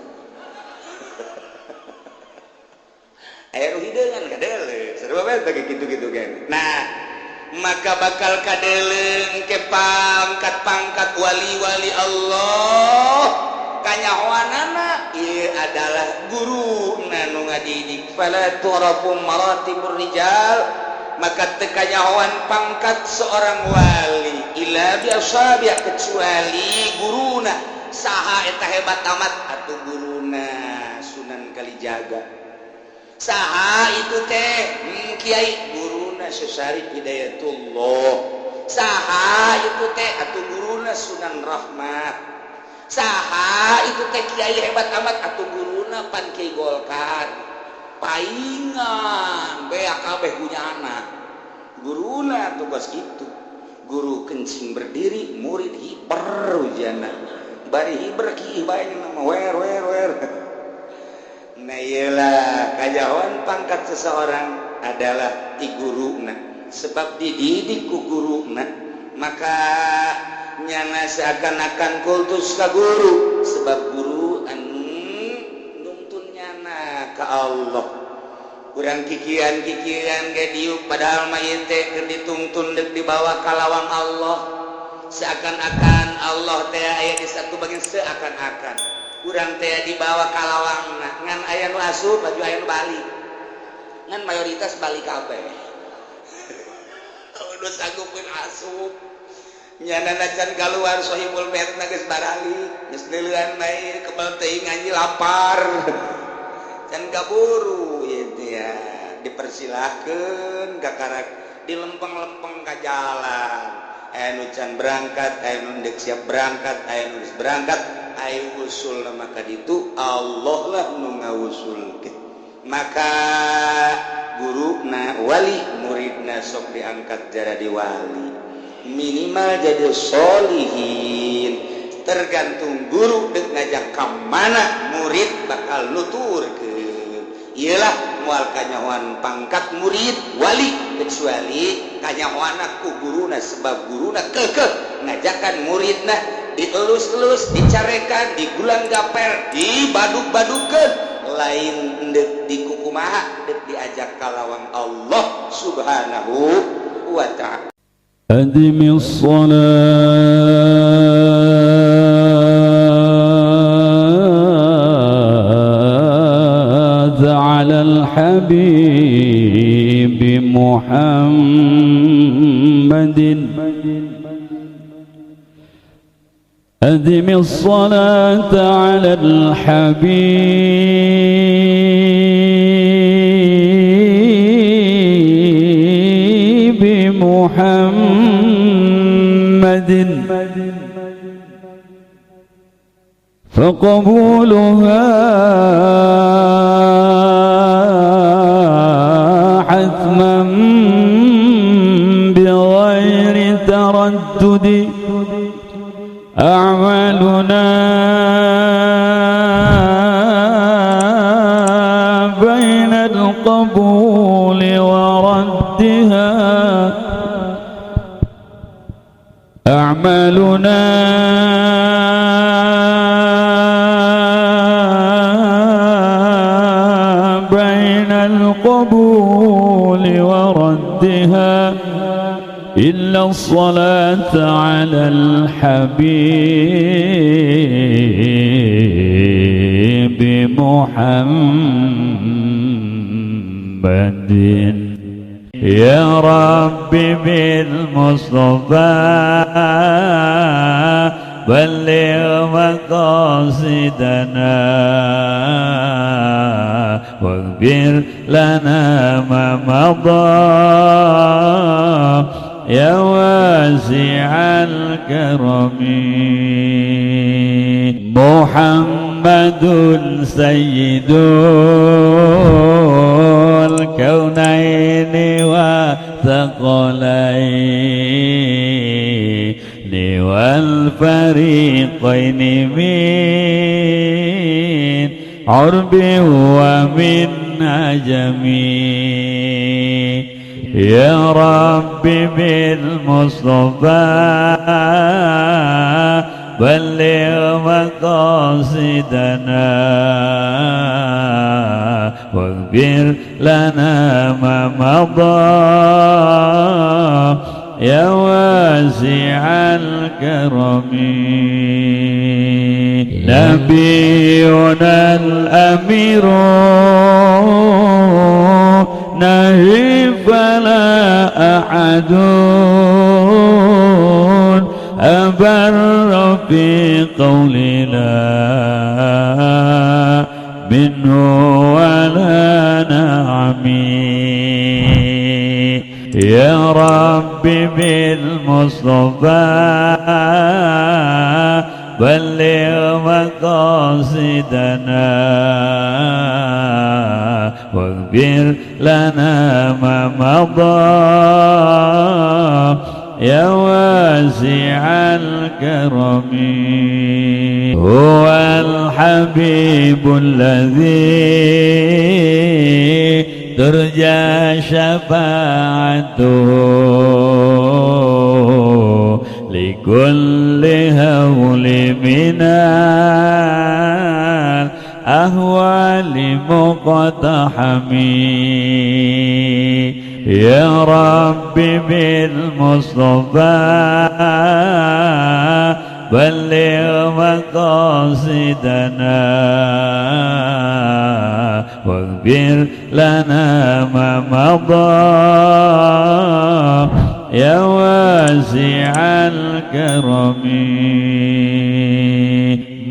aya nu hideungan kadeuleu sarua bae teh kitu-kitu kan. Nah, maka bakal kadeuleu ke pangkat-pangkat wali-wali Allah kanyahoanana ieu adalah guru nu ngadidik. Fala tu'rafu maratibur rijal, maka teu kanyahoan pangkat seorang wali illa bi ashabi, kecuali guruna. Saha eta hebat amat? Atuh guruna Sunan Kalijaga. Saha itu teh? Kiai guruna Syarif Hidayatullah. Saha itu teh? Atuh guruna Sunan Rahmat. Saha itu teh kiai hebat amat? Atuh guruna pan Kiai Golkar paingan beak kabeh punya anak guruna tugas itu. Guru kencing berdiri, murid hiber ujana bari hiber ki bae nama wer wer wer. Nah, iyalah kajawan pangkat seseorang adalah di guruna, sebab dididik ku guruna, maka nyana seakan-akan kultus ka guru, sebab guru anu nuntun nyana ka Allah. Kurang kikian-kikian ge diuk, padahal mah ieu teh keur dituntun deuk dibawa ka lawang Allah. Seakan-akan Allah teh aya di satu bagian, seakan-akan urang teh dibawa ka lawangna, ngan aya nu asup baju, aya nu balik, ngan mayoritas balik kabeh. Udah sanggupkeun asup nyana can keluar sohibul bait na geus baralik, geus neuleuan bae kebal teuing anjing lapar can kaburu ieu teh ya. Dipersilahkeun kakarak di lempeng-lempeng ka jalan, aya nu can berangkat, aya nu deuk siap berangkat, aya nu geus berangkat. Ayo usul maka ditu Allah lah nu ngawusulkeun. Maka guru na wali, muridna sok diangkat jadi wali. Minimal jadi solihin. Tergantung guru dek ngajak ka mana murid bakal nuturkeun. Iyalah, moal kanyahoan pangkat murid wali kecuali kanyahoanna ku guruna, sebab guruna kekeh ngajakan muridna, dielus-elus, dicarekan, digulang gaper, dibaduk-badukeun, lain dek dikukumaha, dek diajak kalawang Allah Subhanahu wa Ta'ala. أدم الصلاة على الحبيب محمد، أدم الصلاة على الحبيب محمد، فقبولها حتما بغير تردد. أعمالنا بين القبول وردها، أعمالنا بين القبول وردها، إلا الصلاة على الحبيب محمد. يا رب بالمصطفى بلغ مقاصدنا واغفر لنا ما مضى يا واسع الكرم. محمد سيد الكونين والثقلين والفريقين من عرب ومن عجم. يا رب بالمصطفى بلغ مقاصدنا واغفر لنا ما مضى يا واسع الكرم. نبينا الأمير نهي فلا أحد أبر في قولنا منه ولا نعمي. يا رب بالمصطفى بلغ مقاصدنا واغفر لنا ما مضى يا واسع الكرم. هو الحبيب الذي ترجى شفاعته لكل هول من الأهوال مقتحم. يا رب بالمصطفى بلغ مقاصدنا واغفر لنا ما مضى يا واسع الكرم.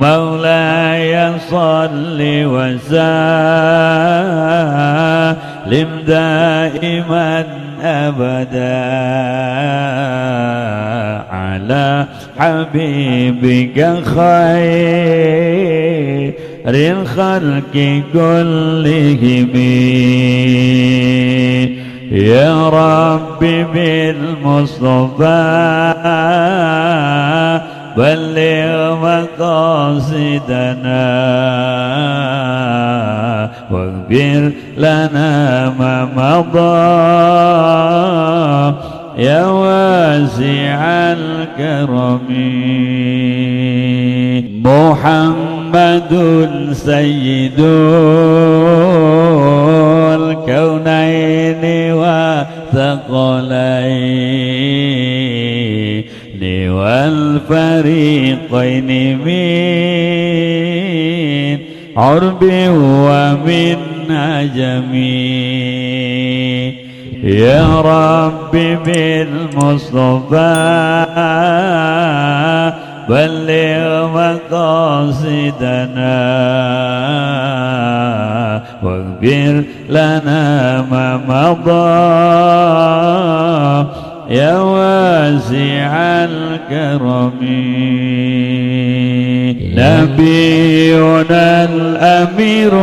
مولاي صل وسلم دائما أبدا على حبيبك خير الخلق كلهم. يا رب بالمصطفى بلغ مقاصدنا واغفر لنا ما مضى يا واسع الكرم. محمد سيد الكونين والثقلين والفريقين من عرب ومن عجم. يا رب بالمصطفى بلغ مقاصدنا واغفر لنا ما مضى يا واسع الكرم. نبينا الأمير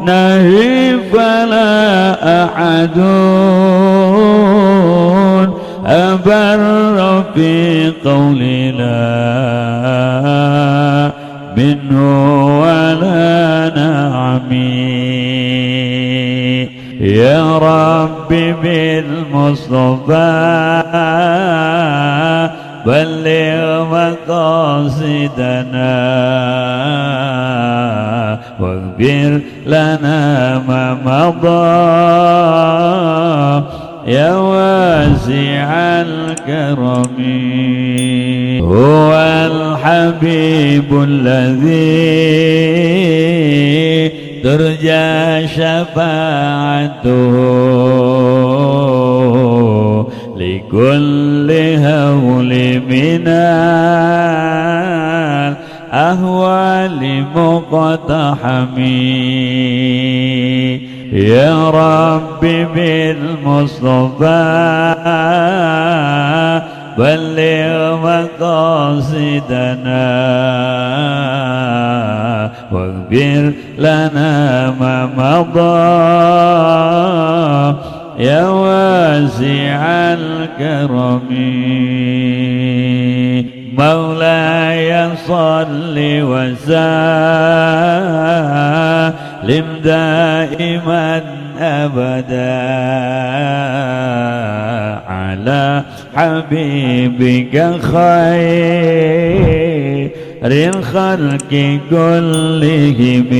نهي فلا أحد أبر في قولنا منه ولا نعمي. يا رب بالمصطفى بلغ مقاصدنا واغفر لنا ما مضى يا واسع الكرم. هو الحبيب الذي ترجى شفاعته لكل هول من الأهوال مقتحم. يا رب بالمصطفى بلغ مقاصدنا واغفر لنا ما مضى يا واسع الكرم. مولاي صل وسلم دائما أبدا على حبيبك خير الخلق كلهم.